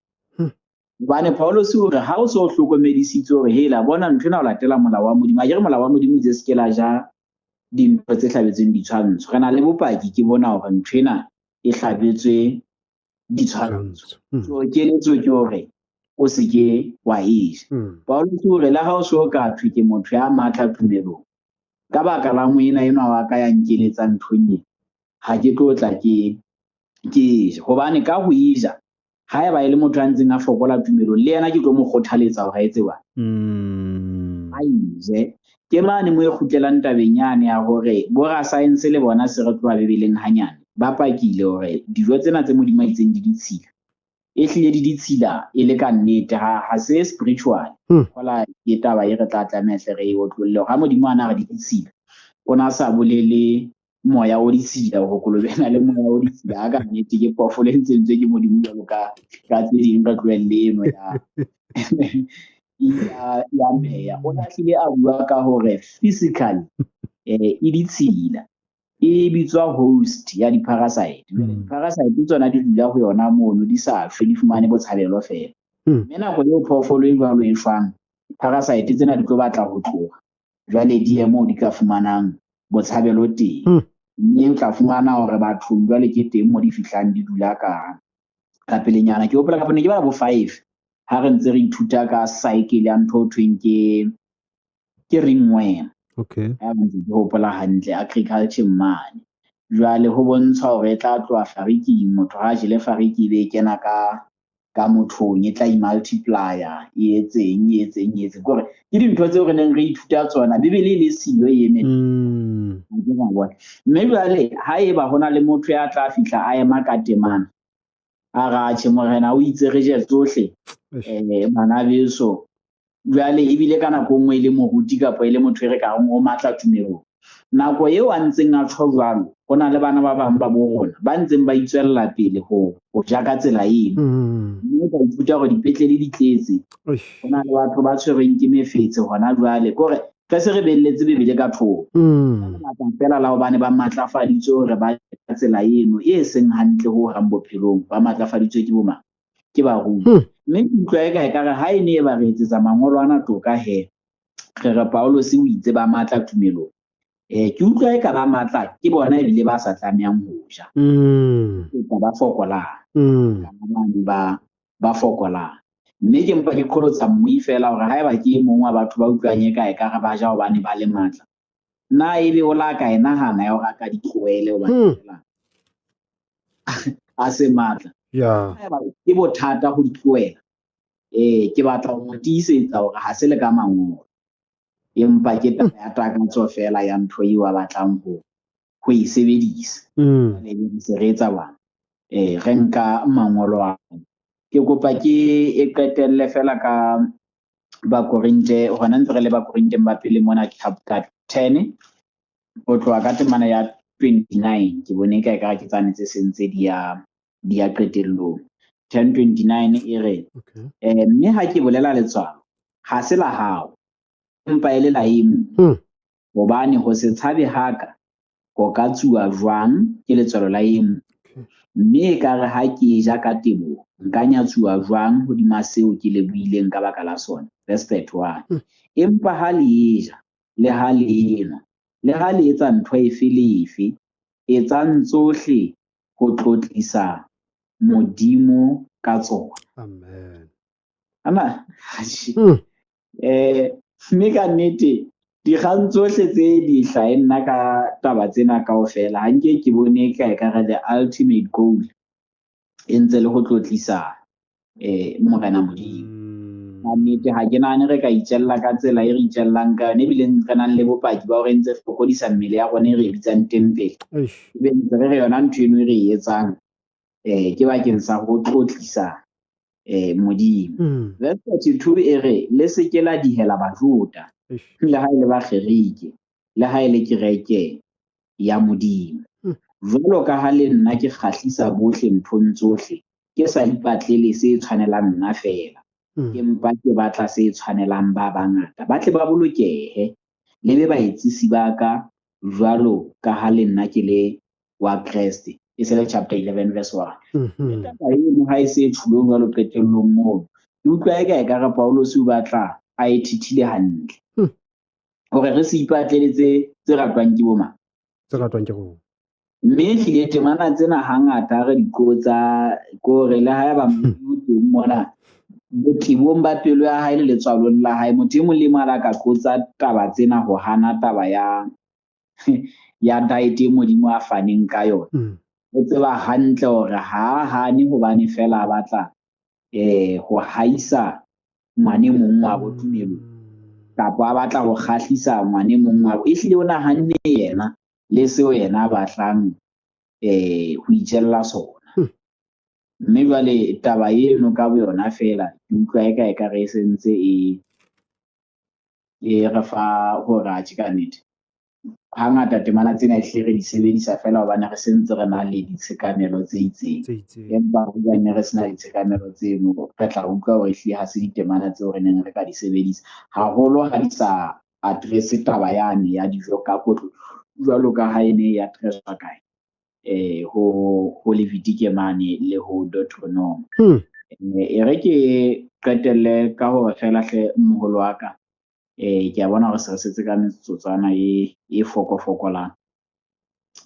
Hobane Paulus o re ha o so hlokomedisitse hore hela bona ntho ena o latela molao wa Modimo, akere molao wa Modimo itse se ke la ja dintho tse hlabetsweng ditshwantsho. Re na le bopaki ke bona hore ntho ena e hlabetswe ditshwantsho. So keletso ke hore o se ke wa e ja. Paulus o re le ha o so ka thwe ke motho ya matla tumelong, ka baka la moena enwa wa ka ya nkeletsa nthong e, ha ke tlo tla ke je. Hobane ka ho e ja, haeba e le motho a ntseng a fokola tumelong, le yena ke tlo mo kgothaletsa hore a etse jwang. A e je. Ke mane mo e kgutlelang tabeng yane ya hore borasaense le bona se re tloha Bibeleng hanyane, ba pakile hore dijo tsena tse Modimo a itseng di ditshila, e hlile di ditshila e le ka nnete, ha se spiritual. Hola ke taba e re tla tlameha hle re e otlolle hore ha Modimo a na re di ditshila, o na sa bolele moya o ditshila hore kolobe e na le moya o ditshila. Ha ka nnete ke phoofolo e ntseng ke Modimo jwalo ka tse ding, re tlohelle eno ya ya meya. O na hlile a bua ka hore physically e ditshila, e bitswa host ya di-parasite. Di-parasite tsona di dula ho yona mono, di sa shwe, di fumane botshabelo feela. Mme nako eo phoofolo e jwalo e shwang, parasite tsena di tlo batla ho tloha, jwale di ye moo di ka fumanang botshabelo teng. Mme o tla fumana hore bathong jwale ke teng mo di fihlang di dula ka pelenyana. Ke hopola kapa ne ke bala bo 5 ha re ntse re ithuta ka cycle ya ntho ho thweng ke ringworm.
Okay.
Ha ntse ke hopola hantle agriculture mane. Jwale ho bontsha hore e tla tloha fariking, motho ha jele fariki ebe e kena ka mothong, e tla i-multiplier, e etseng, e etseng, e etseng. Ke hore ke dintho tseo re neng re ithuta tsona, Bibele e le siyo e eme. Mme jwale haeba ho na le motho ya tla fihla a ema ka temana, a re atjhe Morena o itse re je tsohle, bana beso. Jwale ebile ka nako nngwe e le moruti kapa e le motho e re ka reng o matla tumelong. Nako eo a ntseng a tjho jwalo, Ho na le bana ba bang ba bo rona ba ntseng ba itswella pele ho ja ka tsela eno. Mme o tla ithuta hore dipetlele di tletse. Ho na le batho ba tshwerweng ke mefetshe hona jwale. Ke hore re se re belletse Bibele ka thoko. Ka lebaka feela la hobane ba matlafaditswe hore ba ka tsela eno e seng hantle ho hang bophelong. Ba matlafaditswe ke bo mang? Ke barui. Mme ke utlwa eka ekare ha e ne e ba re etsetsa mangolo ana toka he, re re Paulus o itse ba matla tumelong. Ke utlwa eka ba matla ke bona ebile ba sa tlamehang ho ja. Ke ba fokolang. Ba fokolang. Mme ke mpa ke qholotsa mmui fela hore haeba ke e mong wa batho ba utlwang eka ekare ba ja hobane ba le matla, na ebe o la ka e nahana ya hore a ka di tlohele hobane fela a se matla. Haeba ke bothata ho di tlohela, ke batla ho mo tiisetsa hore ha se le ka mangolo, empa ke taba ya takatso fela ya ntho eo a batlang ho e sebedisa. Jwale se re etsa jwang? Re nka mangolo a. Ke kopa ke e qetelle fela ka Bakorinte, hona ntse re le Bakorinteng ba pele mona chapter 10, ho tloha ka temana ya 29. Ke bone eka ekare ke tsane tse seng tse di ya qetellong. 10:29 e re, mme ha ke bolela letswalo, ha se la hao, empa e le la e mong. Hobane ho se tshabe haka ho ka tsuwa jwang ke letswalo la e mong. Mme ekare ha ke ja ka teboho, nka nyatsuwa jwang hodima seo ke lebohileng ka baka la sona. Verse 31. Empa ha le eja, le ha le enwa, le ha le etsa ntho efe le efe, etsang tsohle ho tlotlisa Modimo ka tsona.
Amen.
Ana, mme ka nnete dikgang tsohle tse di hlahe nna ka taba tsena kaofela, ha nke ke bone ka ekare the ultimate goal e ntse le ho tlotlisa Morena Modimo. Ka nnete ha ke nahane re ka itjella ka tsela e re itjellang ka yona, ebile re nang le bopaki ba hore ntse re fokodisa mmele ya rona e re e bitsang tempele. Ebe ntse re re yona ntho eno e re e etsang ke bakeng sa ho tlotlisa Modimo. Verse 32 e re, le se ke la dihela Bajuda, le ha e le Bagerike, le ha e le kereke ya Modimo. Jwalo ka ha le nna ke kgahlisa bohle nthong tsohle, ke sa ipatlele se tshwanelang nna feela, ke mpa ke batla se tshwanelang ba bangata, ba tle ba bolokehe, le be baetsisi ba ka jwalo ka ha le nna ke le wa Kreste. E se le chapter 11 verse 1. Taba eno ha e se e tjhulong jwalo qetellong moo, ke utlwa eka ekare Paulus o batla a e thithile hantle. Hore re se ipatlele tse ratwang ke bo mang?
Tse ratwang ke rona.
Mme ehlile temana tsena hangata re di qotsa, kore le haeba Modimo teng mona, botebong ba pelo ya hae le letswalong la hae, motho e mong le mong a ka qotsa taba tsena ho hana taba ya diet e Modimo a faneng ka yona. O tseba hantle hore ha a hane hobane fela a batla ho haisa ngwane mong wa bo tumelong, kapa a batla ho kgahlisa ngwane mong wa bo. Ehlile o nahanne yena le seo yena a batlang ho itjella sona. Mme jwale taba eno ka boyona fela ke utlwa eka ekare e sentse e re fa hore atjhe ka nnete. Hangata temana tsena ehlile re di sebedisa fela hobane re sentse re na le ditshekamelo tse itseng. Empa hobane re sena ditshekamelo tseno, re tla utlwa hore ehlile ha se ditemana tseo re neng re ka di sebedisa. Haholo ha di sa address taba yane ya dijo ka kotlo, jwalo ka ha e ne e address-wa kae? Ho Levitike mane le ho Deuteronomy. E re ke qetelle ka hore fela hle moholo wa ka, ke a bona hore se re setse ka metsotswana e fokofokolang.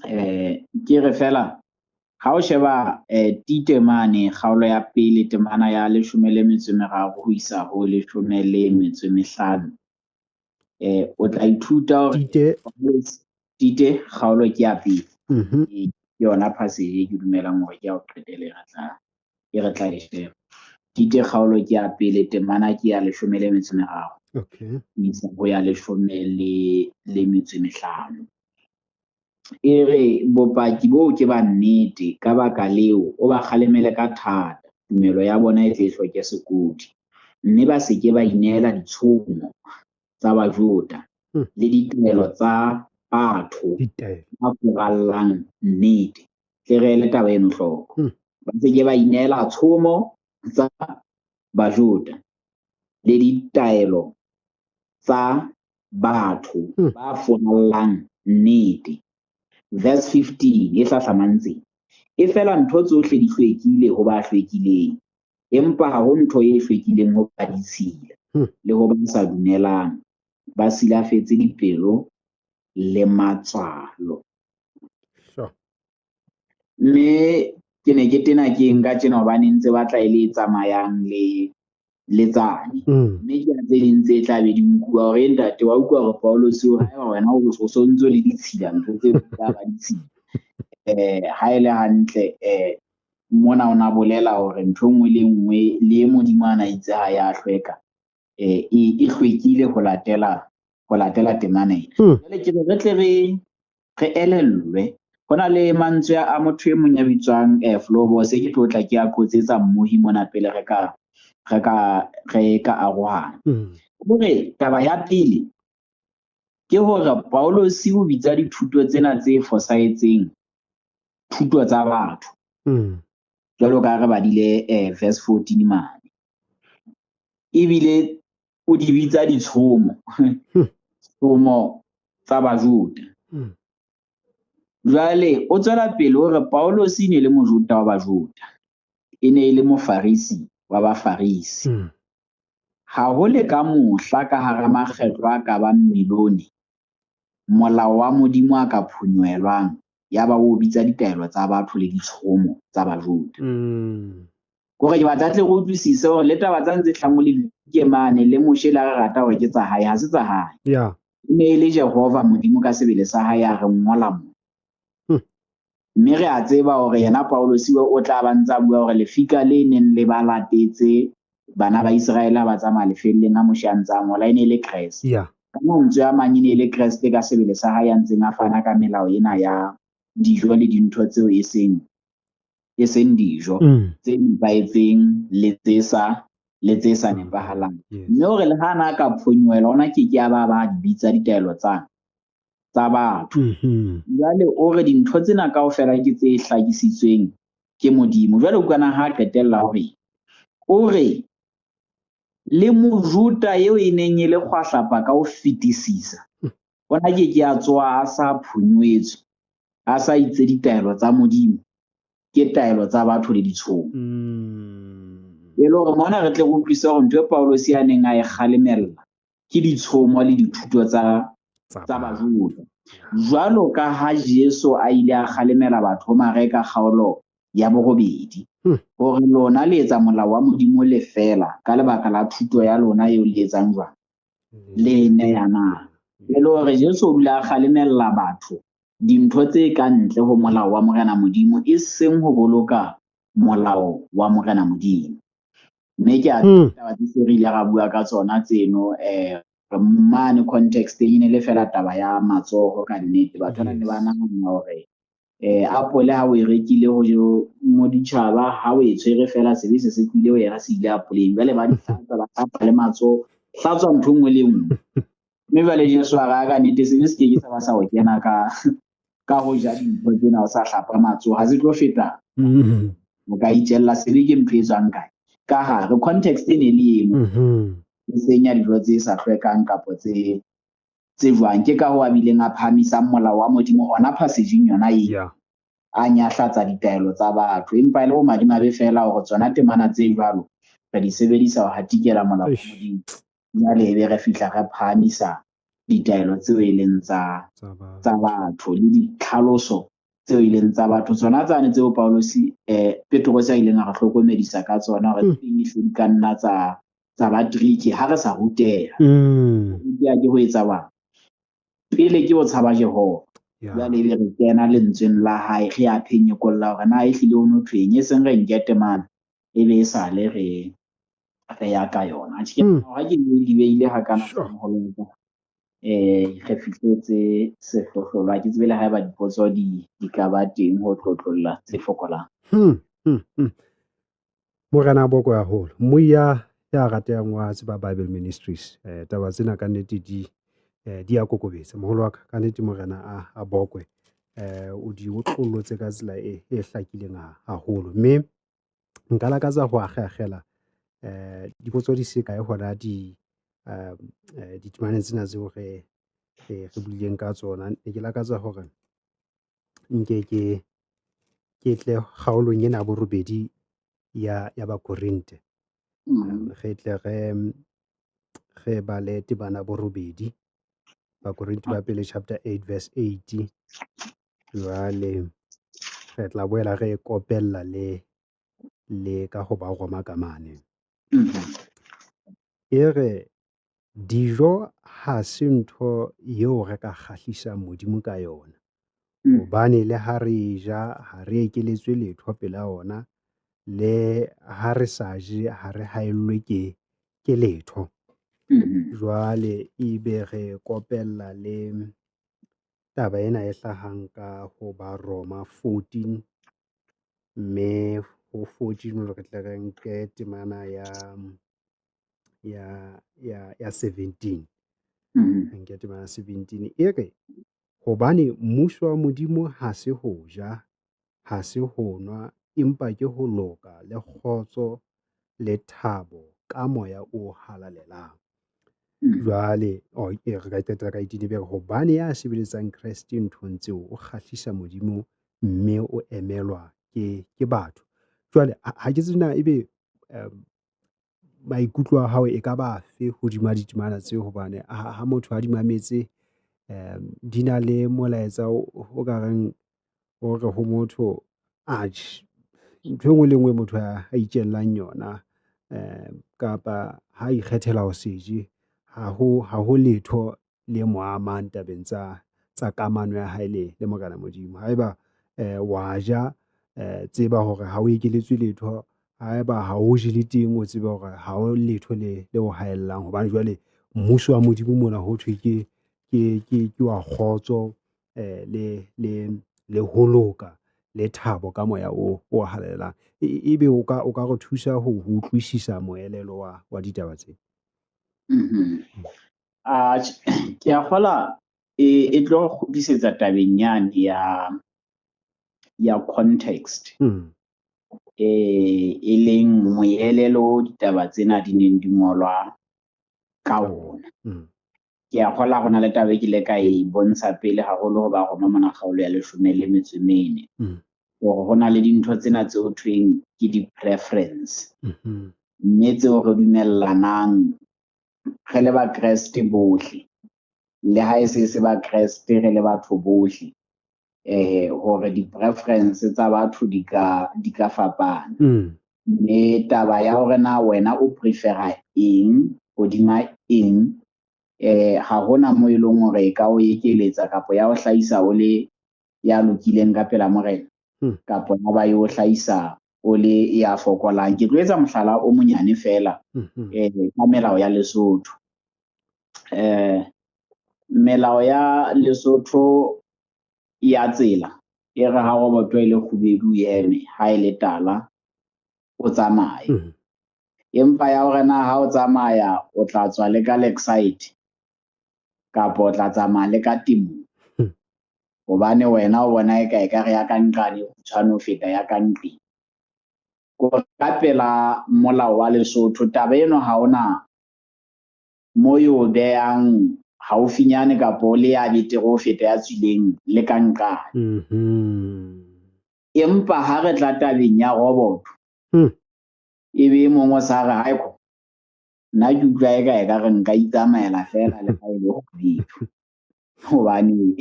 Ke re fela ha o sheba Tite mane kgaolo ya pele temana ya 13 ho isa ho 15, o tla ithuta hore Tite kgaolo ke ya pele. Ke yona passage e ke dumelang hore ke ya ho qetela e re tla e sheba. Tite kgaolo ke ya pele temana ke ya 13. Isa ho ya 15. E re bopaki boo ke ba nnete, ka baka leo o ba kgalemele ka thata, tumelo ya bona e tle e hloke sekodi, mme ba se ke ba ineela ditshomo tsa Bajuda le ditaelo tsa batho ba furallang nnete. Tle re ele taba eno hloko. Ba se ke ba ineela tshomo tsa Bajuda le ditaelo tsa batho ba furallang nnete. Verse 15 e hlahlamang tsena. E fela ntho tsohle di hlwekile ho ba hlwekileng, empa ha ho ntho e hlwekileng ho ba ditshila le ho ba sa dumelang, ba silafetse dipelo le matswalo. Mme ke ne ke tena ke nka tjena hobane ntse batla e le e tsamayang le tsane. Mme ke tse ding tse tla be di nkuwa hore ntate wa utlwa hore Paulus o haeba wena o so ntso le ditshila, ntho tse tla ba ditshila. Ha e le hantle mona o na bolela hore ntho e nngwe le nngwe le e Modimo a na itse ha ya hlweka, e hlwekile ho latela temana ena. Jwale ke re tle re elellwe. Ho na le mantswe a motho e mong ya bitswang Flobos, ke tlo tla ke a qotsetsa mmohi mona pele re ka arohana. Hore taba ya pele ke hore Paulus o bitsa dithuto tsena tse fosahetseng thuto tsa batho. Jwalo ka re badile verse 14 mane. Ebile o di bitsa ditshomo. Tshomo tsa Bajuda. Jwale o tswela pele hore Paulus e ne le Mojuda wa Bajuda, e ne e le Mofarisi wa Bafarisi. Ha ho le ka mohla ka hara makgetlo a ka bang milione molao wa Modimo a ka phonyohelwang, yaba o bitsa ditaelo tsa batho le ditshomo tsa Bajuda. Kore ke batla tle re utlwisise hore le taba tsa ntse hlango le ke mane le Moshe la re rata hore ke tsa hae, ha se tsa hae. E ne e le Jehova Modimo ka sebele sa hae a re ngola mo. Mme re a tseba hore yena Paulus o tla ba ntsa bua hore lefika le neng le ba latetse bana ba Iseraele ba tsamaya lefelleng ha Moshe a ntsa ngola e ne e le Kreste. Ka mantswe a mang e ne e le Kreste ka sebele sa hae a ntseng a fana ka melao ena ya dijo le dintho tseo e seng dijo tse nepahetseng le tse sa nepahalang. Mme hore le ha na ka phonyohela ona ke ke a ba di bitsa ditaelo tsa batho. Jwale o re dintho tsena kaofela ke tse hlakisitsweng ke Modimo. Jwale utlwana ha qetella hore o re le Mojuda eo e neng e le kgwahlapa ka ho fetisisa, ona ke ke a tswa a sa phonyoetswe, a sa itse ditaelo tsa Modimo ke taelo tsa batho le ditshomo. E le hore mona re tle re utlwisise hore ntho e Paulus a neng a e kgalemella ke ditshomo le dithuto tsa Bajuda. Jwalo ka ha Jesu a ile a kgalemela batho Mareka kgaolo ya 8 hore lona le etsa molao wa Modimo lefela ka lebaka la thuto ya lona eo le etsang jwang, le neyanang. E le hore Jesu o dula a kgalemella batho dintho tse ka ntle ho molao wa Morena Modimo, e seng ho boloka molao wa Morena Modimo. Mme ke a taba tse re ile ra bua ka tsona tseno mane context e ne le fela taba ya matsoho ka nnete. Batho ba ne ba nahana hore apole ha o e rekile ho moditjhaba, ha o e tshwere fela sebe se se tlohile ho yena se ile apoleng. Jwale ba di hlatswa, ba hlapa le matsoho, hlatswa ntho nngwe le nngwe. Mme jwale Jesu a re ka nnete sebe se ke ke sa ba sa o kena ka ho ja dintho tsena o sa hlapa matsoho, ha se tlo feta. O ka itjella sebe ke ntho e tswang kae? Ka hare context e ne le eno. E seng ya dijo tse sa hlwekang kapa tse jwang. Ke ka ho a bileng a phahamisang molao wa Modimo ona passage-ing yona e a nyahlatsa ditaelo tsa batho. Empa e le bomadimabe fela hore tsona temana tse jwalo re di sebedisa ho hatikela molao wa Modimo. Jwale ebe re fihla re phahamisa ditaelo tseo e leng tsa batho le ditlhaloso tseo e leng tsa batho. Tsona tsane tseo Paulus Petrose a ileng a re hlokomedisa ka tsona hore tse ding di ka nna tsa ba tricky ha re sa ruteha. Ruteha ke ho etsa bang? Pele ke ho tshaba Jehova. Jwale ebe re kena lentsweng la hae, re a phenyekolla hore na ehlile ho no thweng, e seng re nke temana ebe e sale re ya ka yona. Atjhe, ha ke di beile hakana moholo, re fihletse sehlohlolo. Ha ke tsebe le haeba dipotso di ka ba teng ho tlotlolla tse fokolang.
Morena boko haholo. Moya ya ratehang wa Tseba Bible Ministries. Taba tsena ka nnete di Di a kokobetsa. Moholo wa ka, ka nnete Morena a bokwe. O di otlollotse ka tsela e hlakileng haholo. Mme nka lakatsa ho akgeakgela dipotso di se kae hona ditemaneng tsena tseo re buileng ka tsona. Ne ke lakatsa hore nke ke tle kgaolong ena ya borobedi ya Bakorinte. Re tle re bale temana borobedi. Bakorinte ba pele chapter 8 verse 8. Jwale re tla boela re kopella le ka ho ba Roma ka mane. E re dijo ha se ntho eo re ka kgahlisang Modimo ka yona. Hobane le ha re ja ha re ekeletswe letho pela ona, le ha re sa je ha re haellwe ke letho. Jwale ebe re kopella le taba ena e hlahang ka ho ba Roma 14, mme ho 14 re tle re nke temana ya 17. Nke temana 17 e re hobane mmuso wa Modimo ha se ho ja, ha se ho nwa, empa ke ho loka le kgotso le thabo ka moya o halalelang. Jwale re ka qetela ka 18 ebe re hobane ya sebeletsang Kreste nthong tseo o kgahlisa Modimo mme o emelwa ke batho. Jwale ha ke tsebe na ebe maikutlo a hao e ka ba afe hodima ditemana tseo, hobane ha motho a di mametse di na le molaetsa o ka reng o re ho motho atjhe ntho e nngwe le nngwe motho a itjellang yona kapa ha ikgethela ho se je, ha ho letho le mo amang tabeng tsa kamano ya hae le Morena Modimo. Haeba wa ja, tseba hore ha o ekeletswe letho, haeba ha o je le teng o tsebe hore ha o letho le o haellang, hobane jwale mmuso wa Modimo mona ho thwe ke wa kgotso le ho loka le thabo ka moya o halalelang. Ebe o ka re thusa ho utlwisisa moelelo wa ditaba tse?
Ke a kgola e tlo kgutlisetsa tabeng yane ya context. E leng moelelo ditaba tsena di neng di ngolwa ka ona. Ke a kgola ho na le taba e ke ile ka e bontsha pele haholo ho ba Roma mona kgaolo ya 14. Hore ho na le dintho tsena tse ho thweng ke di-preference. Mme tseo re dumellanang re le Bakreste bohle, le ha e se Bakreste re le batho bohle, hore di-preference tsa batho di ka fapana. Mme taba ya hore na wena o prefera eng hodima eng, ha hona mo e leng hore e ka o ekeletsa kapa ya o hlahisa o le ya lokileng ka pela Morena, kapa ya ba yo hlahisa o le ya fokolang. Ke tlo etsa mohlala o monyane fela ka melao ya Lesotho. Melao ya Lesotho ya tsela e re ha roboto e le kgubedu eme, ha e le tala o tsamaye. Empa ya hore na ha o tsamaya o tla tswa le ka Lakeside kapa o tla tsamaya le ka Temo, hobane wena o bona e ka ekare ya ka nqane kgutshwane ho feta ya ka nqeng. Ka pela molao wa Lesotho taba eno ha hona mo yo behang haufinyane kapa o le ya betere ho feta ya tswileng le ka nqane. Empa ha re tla tabeng ya roboto, e be e mong o sa re haeko, nna ke utlwa e ka ekare nka itsamaela fela le ha e le kgubedu, hobane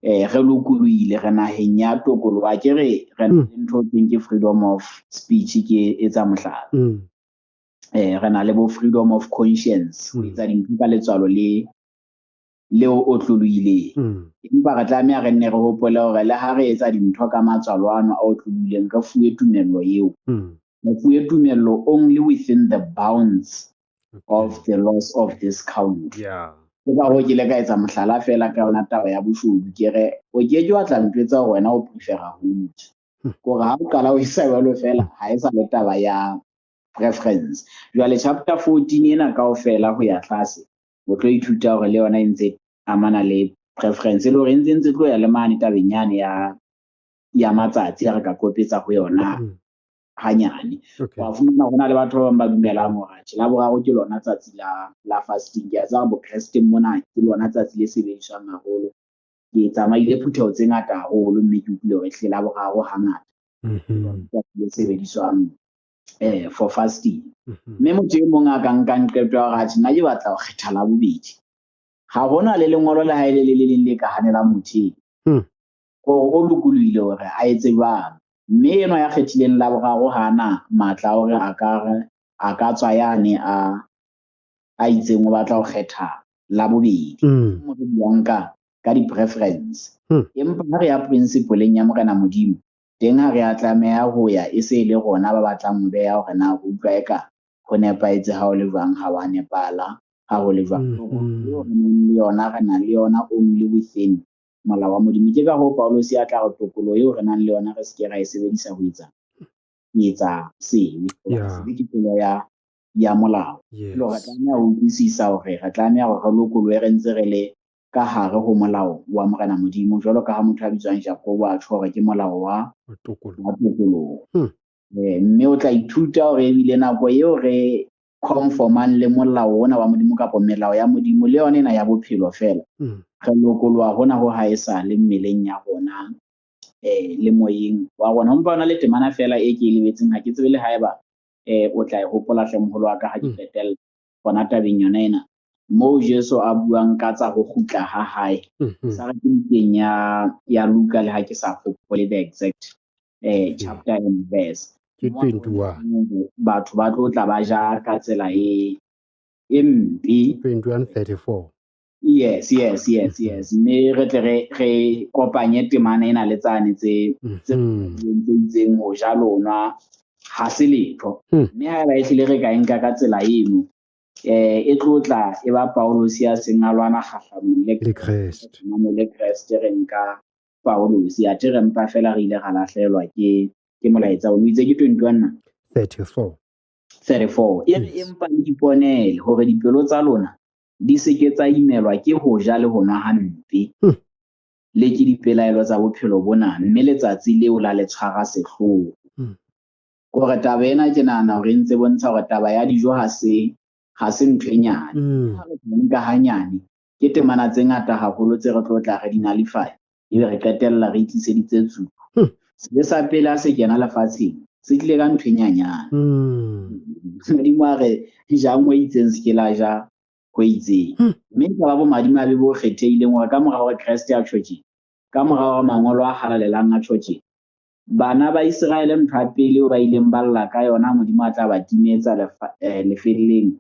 re lokolohile, re naheng ya tokoloho. Akere re na le ntho e thweng ke freedom of speech, ke etsa mohlala. Re na le bo freedom of conscience, ho etsa dintho ka letswalo le leo otlolohileng. Empa re tlameha re nne re hopole hore le ha re etsa dintho ka matswalo ano a otlolohileng, re fuwe tumello eo. Re fuwe tumello only within the bounds of the laws of this country. Ke ka hoo ke ile ka etsa mohlala fela ka yona taba ya boshodu. Ke re o ke ke wa tla ntjwetsa hore wena o prefera ho utswa. Kore ha o qala o isa jwalo fela, ha e sa le taba ya preference. Jwale chapter 14 ena kaofela ho ya tlase, o tlo ithuta hore le yona e ntse amana le preference e le hore e ntse tlo ya le mane tabeng yane ya matsatsi a re ka kopetsa ho yona hanyane. Wa fumana hona le batho ba bang ba dumelang hore atjhe Laboraro ke lona tsatsi la fasting. Ke a tseba Bokresteng mona ke lona tsatsi le sebediswang haholo. Ke tsamaile phutheho tse ngata haholo mme ke utlwile hore ehlile Laboraro hangata tsatsi le sebediswang for fasting. Mme motho e mong a ka nkang qeto ya hore atjhe nna ke batla ho kgetha Labobedi. Ha hona le lengolo le ha e le le leng le ka hanelang motho eno. Hore o lokolohile hore a etse jwalo. Mme enwa ya kgethileng Laboraro ha ana matla a hore a ka tswa yane a itseng o batla ho kgetha Labobedi. Mo re buang ka di-preference. Empa ha re ya principle-eng ya Morena Modimo, teng ha re a tlameha ho ya e se e le rona ba batlang ho beha hore na re utlwa eka ho nepahetse ha ho le jwang, ha wa nepahala ha ho le jwang. Eo re nang le yona, re na le yona only within molao wa Modimo. Ke ka hoo Paulus a tla re tokoloho eo re nang le yona re se ke ra e sebedisa ho etsa sebe. Sebe ke tlolo ya molao. Le hore re tlameha ho utlwisisa hore re tlameha hore re lokolohe re ntse re le ka hare ho molao wa Morena Modimo, jwalo ka ha motho a bitswang Jakobo a tjho hore ke molao wa tokoloho. Mme o tla ithuta hore ebile nako eo re conformang le molao ona wa Modimo kapa melao ya Modimo le yona ena ya bophelo feela, re lokoloha hona ho haesale mmeleng ya rona le moyeng wa rona. Ho mpa hona le temana feela e ke e lebetseng, ha ke tsebe le haeba o tla e hopola hle moholo wa ka ha ke qetella hona tabeng yona ena, moo Jesu a buang ka tsa ho kgutla ha hae. Sa re ke bukeng ya Luka, le ha ke sa hopole the exact chapter and verse.
Ke 21.
Batho ba tlo tla ba ja ka tsela e mpe.
21:34.
Yes, yes, yes, yes. Mme re tle re kopanye temana ena le tsane tse tse itseng ho ja lona ha se letho. Mme haeba ehlile re ka e nka ka tsela eno, e tlo tla e ba Paulus ya seng a lwana kgahlanong
le Kreste.
Le Kreste re nka Paulus, athe re mpa fela re ile ra lahlehelwa ke molaetsa ono. O itse ke 21 na?
34.
34. E re empa le iponele hore dipelo tsa lona di se ke tsa imelwa ke ho ja le ho nwa hampe, le ke dipelaelo tsa bophelo bona, mme letsatsi leo la le tshwara sehloho. Kore taba ena ke nahana hore e ntse bontsha hore taba ya dijo ha se ntho e nyane. Ha re nka hanyane, ke temana tse ngata haholo tse re tlo tla re di nullify, ebe re qetella re itliseditse tsuo. Sebe sa pele ha se kena lefatsheng, se tlile ka ntho e nyanyane. Modimo a re jang ho itseng, se ke la ja ho itseng. Mme e ka ba bomadimabe bo kgethehileng hore ka mora hore Kreste a tjho tje, ka mora hore mangolo a halalelang a tjho tje, bana ba Iseraele ntho ya pele ba ileng ba lla ka yona, Modimo a tla ba timetsa lefelleng,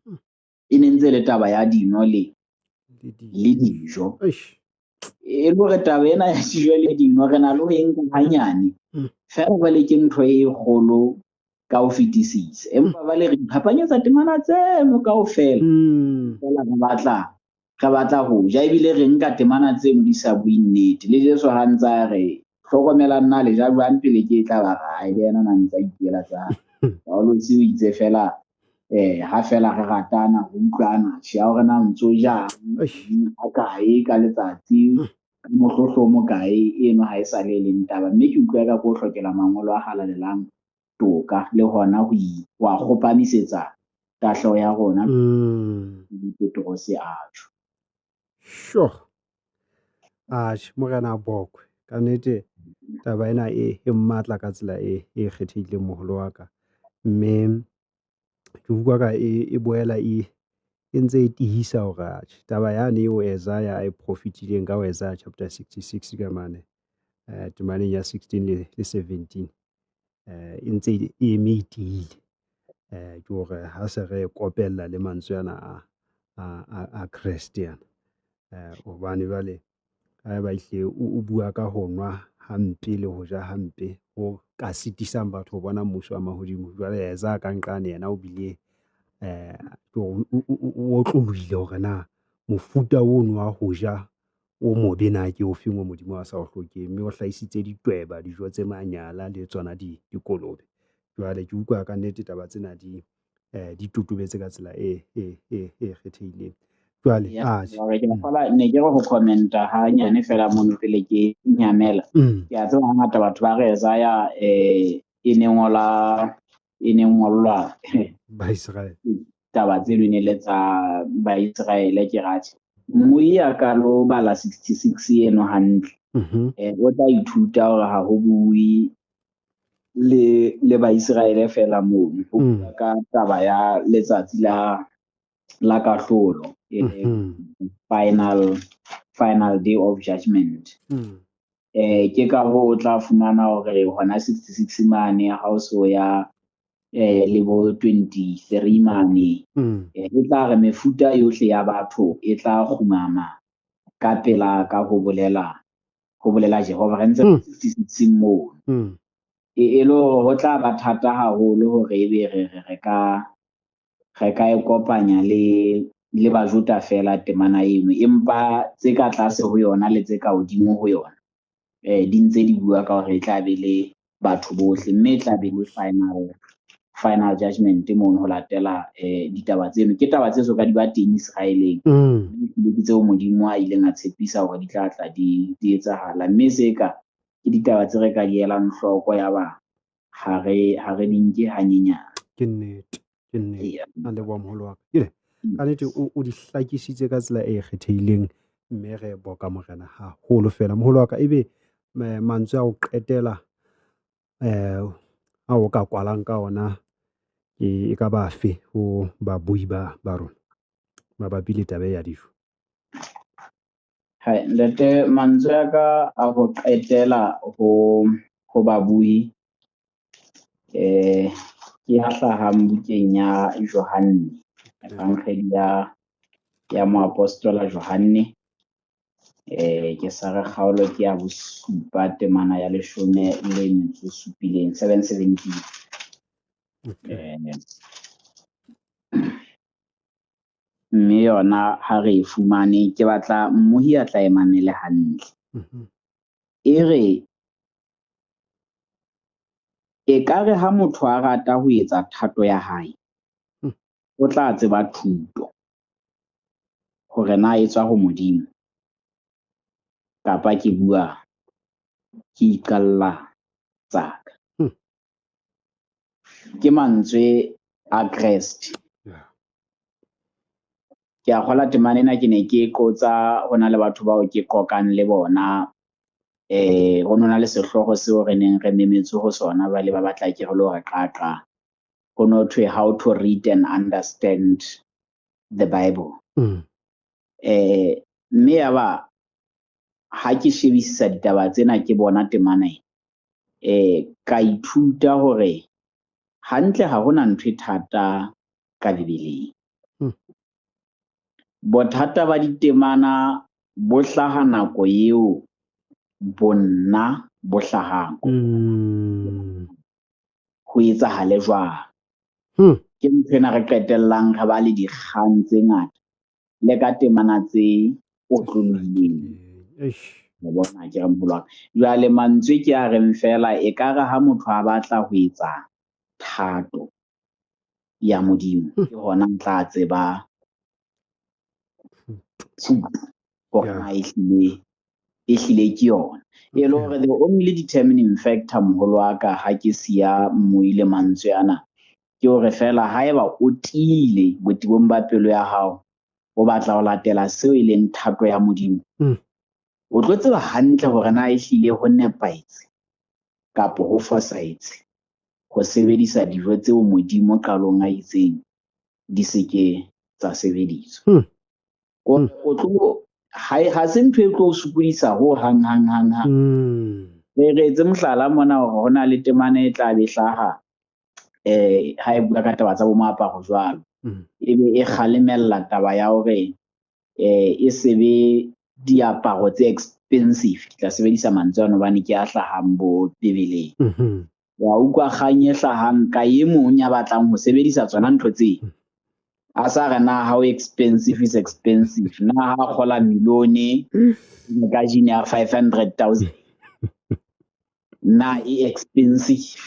e ne ntse le taba ya dino le dijo. E le hore taba ena ya dijo le dino re na le ho e nka hanyane, feela jwale ke ntho e kgolo ka ho fetisisa. Empa ba le re iphapanyetsa temana tseno kaofela, feela re batla ho ja, ebile re nka temana tseno di sa bue nnete. Le Jesu ha ntse a re hlokomelang na le ja jwang pele ke tla ba rae, le yena na ntse a ipuela tsa Paulus o itse fela ha fela re ratana, re utlwana, tjhe ha hore na ntso jang ha kae ka letsatsi, ka mohlohlomo kae, eno ha e sa le leng taba. Mme ke utlwa ka ko hlokela mangolo a halalelang toka le hona ho a kgopamisetsa tahleho ya rona. Petrose a tjho.
Sure. Atjhe, Morena Bokwe, ka nnete taba ena e matla ka tsela e kgethehileng moholo wa ka. Mme ke utlwa ka e boela e ntse e tihisa hore atjhe taba yane eo Isaiah a e profitileng ka ho Isaiah chapter 66 ka mane temaneng ya 16 le 17 e ntse e eme e tiile. Ke hore ha se re kopella le mantswe ana a Kreste ana, hobane jwale haeba ehlile o bua ka ho nwa hampe le ho ja hampe ho ka sitisang batho ho bona mmuso wa mahodimo. Jwale Isaiah ka nqane yena o bile o otlolohile hore na mofuta ono wa ho ja o mobe na ke ofeng o Modimo a sa o hlokeng, mme o hlahisitse ditweba, dijo tse manyala le tsona dikolobe. Jwale ke utlwa ka nnete taba tsena di totobetse ka tsela e kgethehileng. Jwale
Ya,
atjhe.
hore ke kgola ne ke re ho commenta hanyane fela mono pele ke nyamela. Ke a tseba hangata batho ba re Isaiah e ne ngola e ne ngollwa
Baiseraele.
Taba tseno e ne le tsa Baiseraele ke ratjhe. Mmui a ka lo bala 66 eno hantle. O tla ithuta hore ha ho bue le Baiseraele fela mono. Ho bua ka taba ya letsatsi la kahlolo. Final day of judgment. Ke ka hoo o tla fumana hore hona 66 mane ha o so ya le bo 23 mane. E tla re mefuta yohle ya batho e tla kgumama ka pela ka ho bolela Jehova. Re ntse 66 mono. E le hore ho tla ba thata haholo hore ebe re ka e kopanya le Bajuda fela temana eno, empa tse ka tlase ho yona le tse ka hodimo ho yona di ntse di bua ka hore e tla be le batho bohle, mme e tla be le final judgment mono ho latela ditaba tseno. Ke taba tse so ka di ba teng Israeleng. Ke tseo Modimo a ileng a tshepisa hore di tla tla di etsahala, mme se ka ke ditaba tse re ka di elang hloko ya ba ha re di nke hanyenyane.
Ke nnete, ke nnete. A leboha moholo wa ka. Ke ka nnete o di hlakisitse ka tsela e kgethehileng, mme re boka Morena haholo fela. Moholo wa ka, ebe mantswe a ho qetela ao o ka kwalang ka ona e ka ba afe ho babui ba rona mabapi le taba ya dijo?
Hai, ntate, mantswe a ka a ho qetela ho babui ke a hlahang bukeng ya Johanne, Evangeli ya moapostola Johanne. Ke sa re kgaolo ke ya bosupa temana ya 17, 7:17. Mme yona ha re e fumane, ke batla mmohi a tla e mamele hantle. E re ekare ha motho a rata ho etsa thato ya hae, o tla tseba thuto hore na e tswa ho Modimo kapa ke bua ke iqalla tsaka. Ke mantswe a Kreste. Ke a kgola temana ena ke ne ke qotsa ho na le batho bao ke qoqang le bona. Ho nona le sehlooho seo re neng re memetswe ho sona, ba le ba batla ke re lo re qaqa. Ho no thwe how to read and understand the Bible. Mme ya ba ha ke shebisisa ditaba tsena ke bona temana ena, ka ithuta hore hantle ha hona ntho e thata ka Bibeleng. Bothata ba ditemana bo hlaha nako eo bonna bo hlahang. Ho etsahale jwang? Ke ntho ena re qetellang re ba le dikgang tse ngata le ka temana tse otlolohileng. Wa bona ke re moholo wa ka. Jwale mantswe ke a reng fela ekare ha motho a batla ho etsa thato ya Modimo, ke hona tla tseba thuto hore na ehlile ke yona. E le hore the only determining factor moholo wa ka ha ke siya mmui le mantswe ana, ke hore fela haeba o tiile botebong ba pelo ya hao, o batla ho latela seo e leng thato ya Modimo, o tlo tseba hantle hore na ehlile ho nepahetse kapa ho fosahetse ho sebedisa dijo tseo Modimo qalong a itseng di se ke tsa sebediswa. O tlo ha se ntho e tlo o sokodisa ho hang hang hang hang. Re etse mohlala mona hore ho na le temana e tla be hlaha ha e bua ka taba tsa bo moaparo jwalo. Ebe e kgalemella taba ya hore e se be diaparo tse expensive. Ke tla sebedisa mantswe ano hobane ke a hlahang bo Bibeleng. Wa utlwa kgang e hlahang ka e mong ya batlang ho sebedisa tsona ntho tse. A sa re na how expensive is expensive. Na ha kgola milione ka jean ya 500,000. Na e expensive.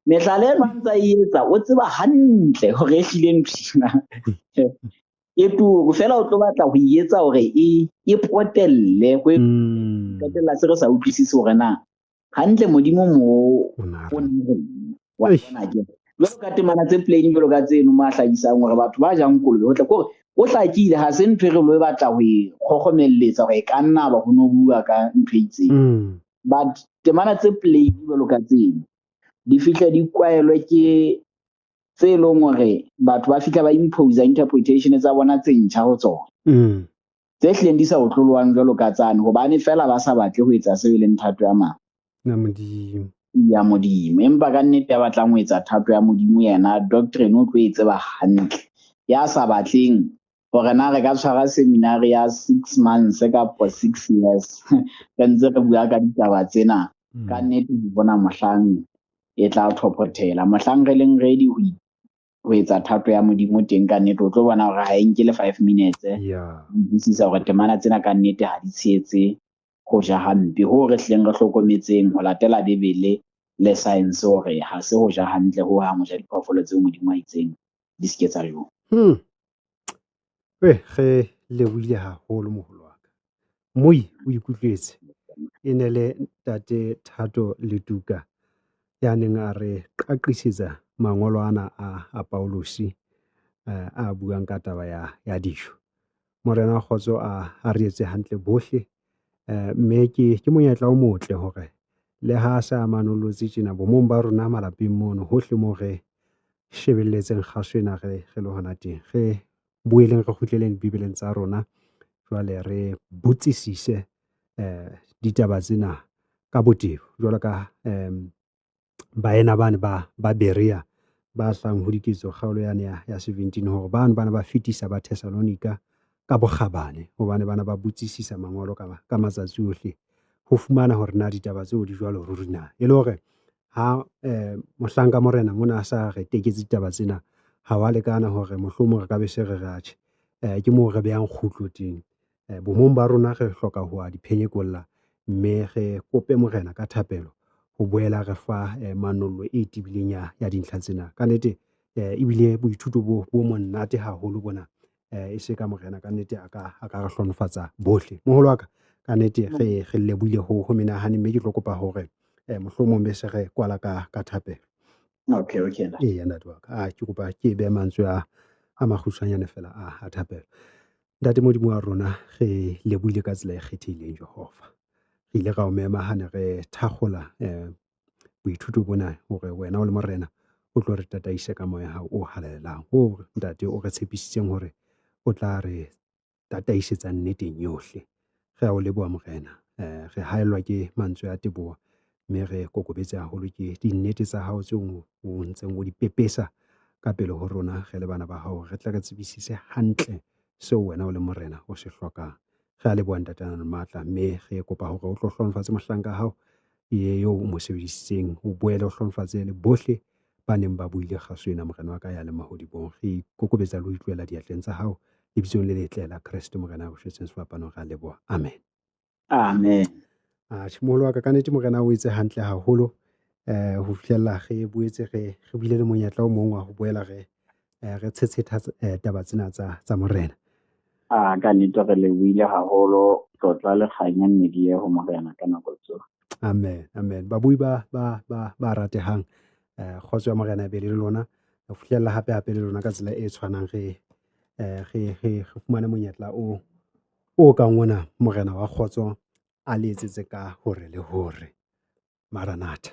Mehlala eno a ntsa e etsa, o tseba hantle hore ehlile ntho ena E turu feela o tlo batla ho e etsa hore e potelle ho qetella se re sa utlwisise hore na hantle Modimo mo
O na
o
reng?
neng wa
Eish.
bona ke jwalo ka temana tse plain jwalo ka tseno mo a hlahisang hore batho ba jang kolobe ho tla kore o hlakile ha se ntho e re lo e batla ho e kgokgomelletsa hore e ka nna ba ho no bua ka ntho e itseng. But temana tse plain jwalo ka tseno di fihla di kwaelwe ke tse leng hore batho ba fihla ba impose interpretation tsa bona tse ntjha ho tsona. Tse hlileng di sa otlolowang jwalo ka tsane hobane fela ba sa batle ho etsa seo e leng thato ya mang?
Ya Modimo.
Ya Modimo. Empa ka nnete ya batlang ho etsa thato ya Modimo yena doctrine o tlo e tseba hantle. Ya sa batleng hore na re ka tshwara seminar ya 6 months kapa 6 years re ntse re bua ka ditaba tsena. Ka nnete ke bona mohlang e tla thophothela, mohlang re leng ready ho etsa thato ya Modimo teng ka nnete o tlo bona hore ha e nke le 5 minutes. Utlwisisa hore temana tsena ka nnete ha di tshehetse ho ja hampe ho re hleng re hlokometseng ho latela Bibele le science hore ha se ho ja hantle ho hang ho ja diphoofolo tseo Modimo a itseng di se ke tsa jowa.
Re lebohile haholo moholo wa ka. Moi o ikutlwetse e ne le ntate Thato Letuka ya neng a re qaqisetsa mangolo ana a Paulus a buang ka taba ya dijo. Morena wa kgotso a re etse hantle bohle. Mme ke monyetla o motle hore le ha sa manollotse tjena bomong ba rona malapeng mono hohle moo re shebelletseng kgaso ena re le hona teng, re boeleng re kgutleleng Bibeleng tsa rona jwale re botsisise ditaba tsena ka botebo jwalo ka baena bane ba Berea ba hlahang ho Diketso kgaolo yane ya 17 hore bano bana ba fetisa ba Thessalonika ka bokgabane hobane bana ba botsisisa mangolo ka matsatsi ohle ho fumana hore na ditaba tseo di jwalo ruri na. E le hore ha mohlanka morena mona a sa re teketse ditaba tsena ha wa lekana hore mohlomong re ka be se re re atjhe ke moo re behang kgutlo teng. Bomong ba rona re hloka ho a di phenyekolla mme re kope morena ka thapelo ho boela re fa manollo e tebileng ya dintlha tsena. Ka nnete ebile boithuto bo monate haholo bona e se ka morena ka nnete a ka re hlonofatsa bohle. Moholo wa ka ka nnete re lebohile ho menahane mme ke tlo kopa hore mohlomong be se re kwala ka thapelo.
Okay, okay.
Eya ntate wa ka. Ke kopa ke behe mantswe a makgutshwanyane fela a thapelo. Ntate Modimo wa rona re lebohile ka tsela e kgethehileng Jehova. Re ile ra o mema ha ne re thakgola boithuto bona hore wena o le morena o tlo re tataise ka moya hao o halalelang. O ntate o re tshepisitseng hore o tla re tataisetsa nneteng yohle. Re a o leboha morena. Re haellwa ke mantswe a teboho mme re kokobetse haholo ke dinnete tsa hao tseo o ntseng o di pepesa ka pele ho rona re le bana ba hao. Re tle re tsebisise hantle seo wena o le morena o se hlokang. Re a leboha ntate a nang le matla mme re kopa hore o tlo hlonofatse mohlanka hao eo o mo sebedisitseng, o boele o hlonofatse le bohle ba neng ba buile kgaso ena morena wa ka ya leng mahodimong. Re ikokobetsa le ho itlohela diatleng tsa hao lebitsong le letle la Kreste morena a re shwetseng sefapanong. Re a leboha. Amen.
Amen.
Atjhe moholo wa ka, ka nnete morena o etse hantle haholo ho fihlella re boetse re bile le monyetla o mong wa ho boela re tshetshetha taba tsena tsa morena.
Ka nnete re lebohile haholo, tlotla le kganya nne di ye ho morena ka nako tsohle.
Amen, amen. Babui ba ratehang, kgotso ya morena e be le lona. Ho fihlella hape hape le lona ka tsela e tshwanang re fumane monyetla o kang ona morena wa kgotso a le etsetse ka hore le hore. Maranatha.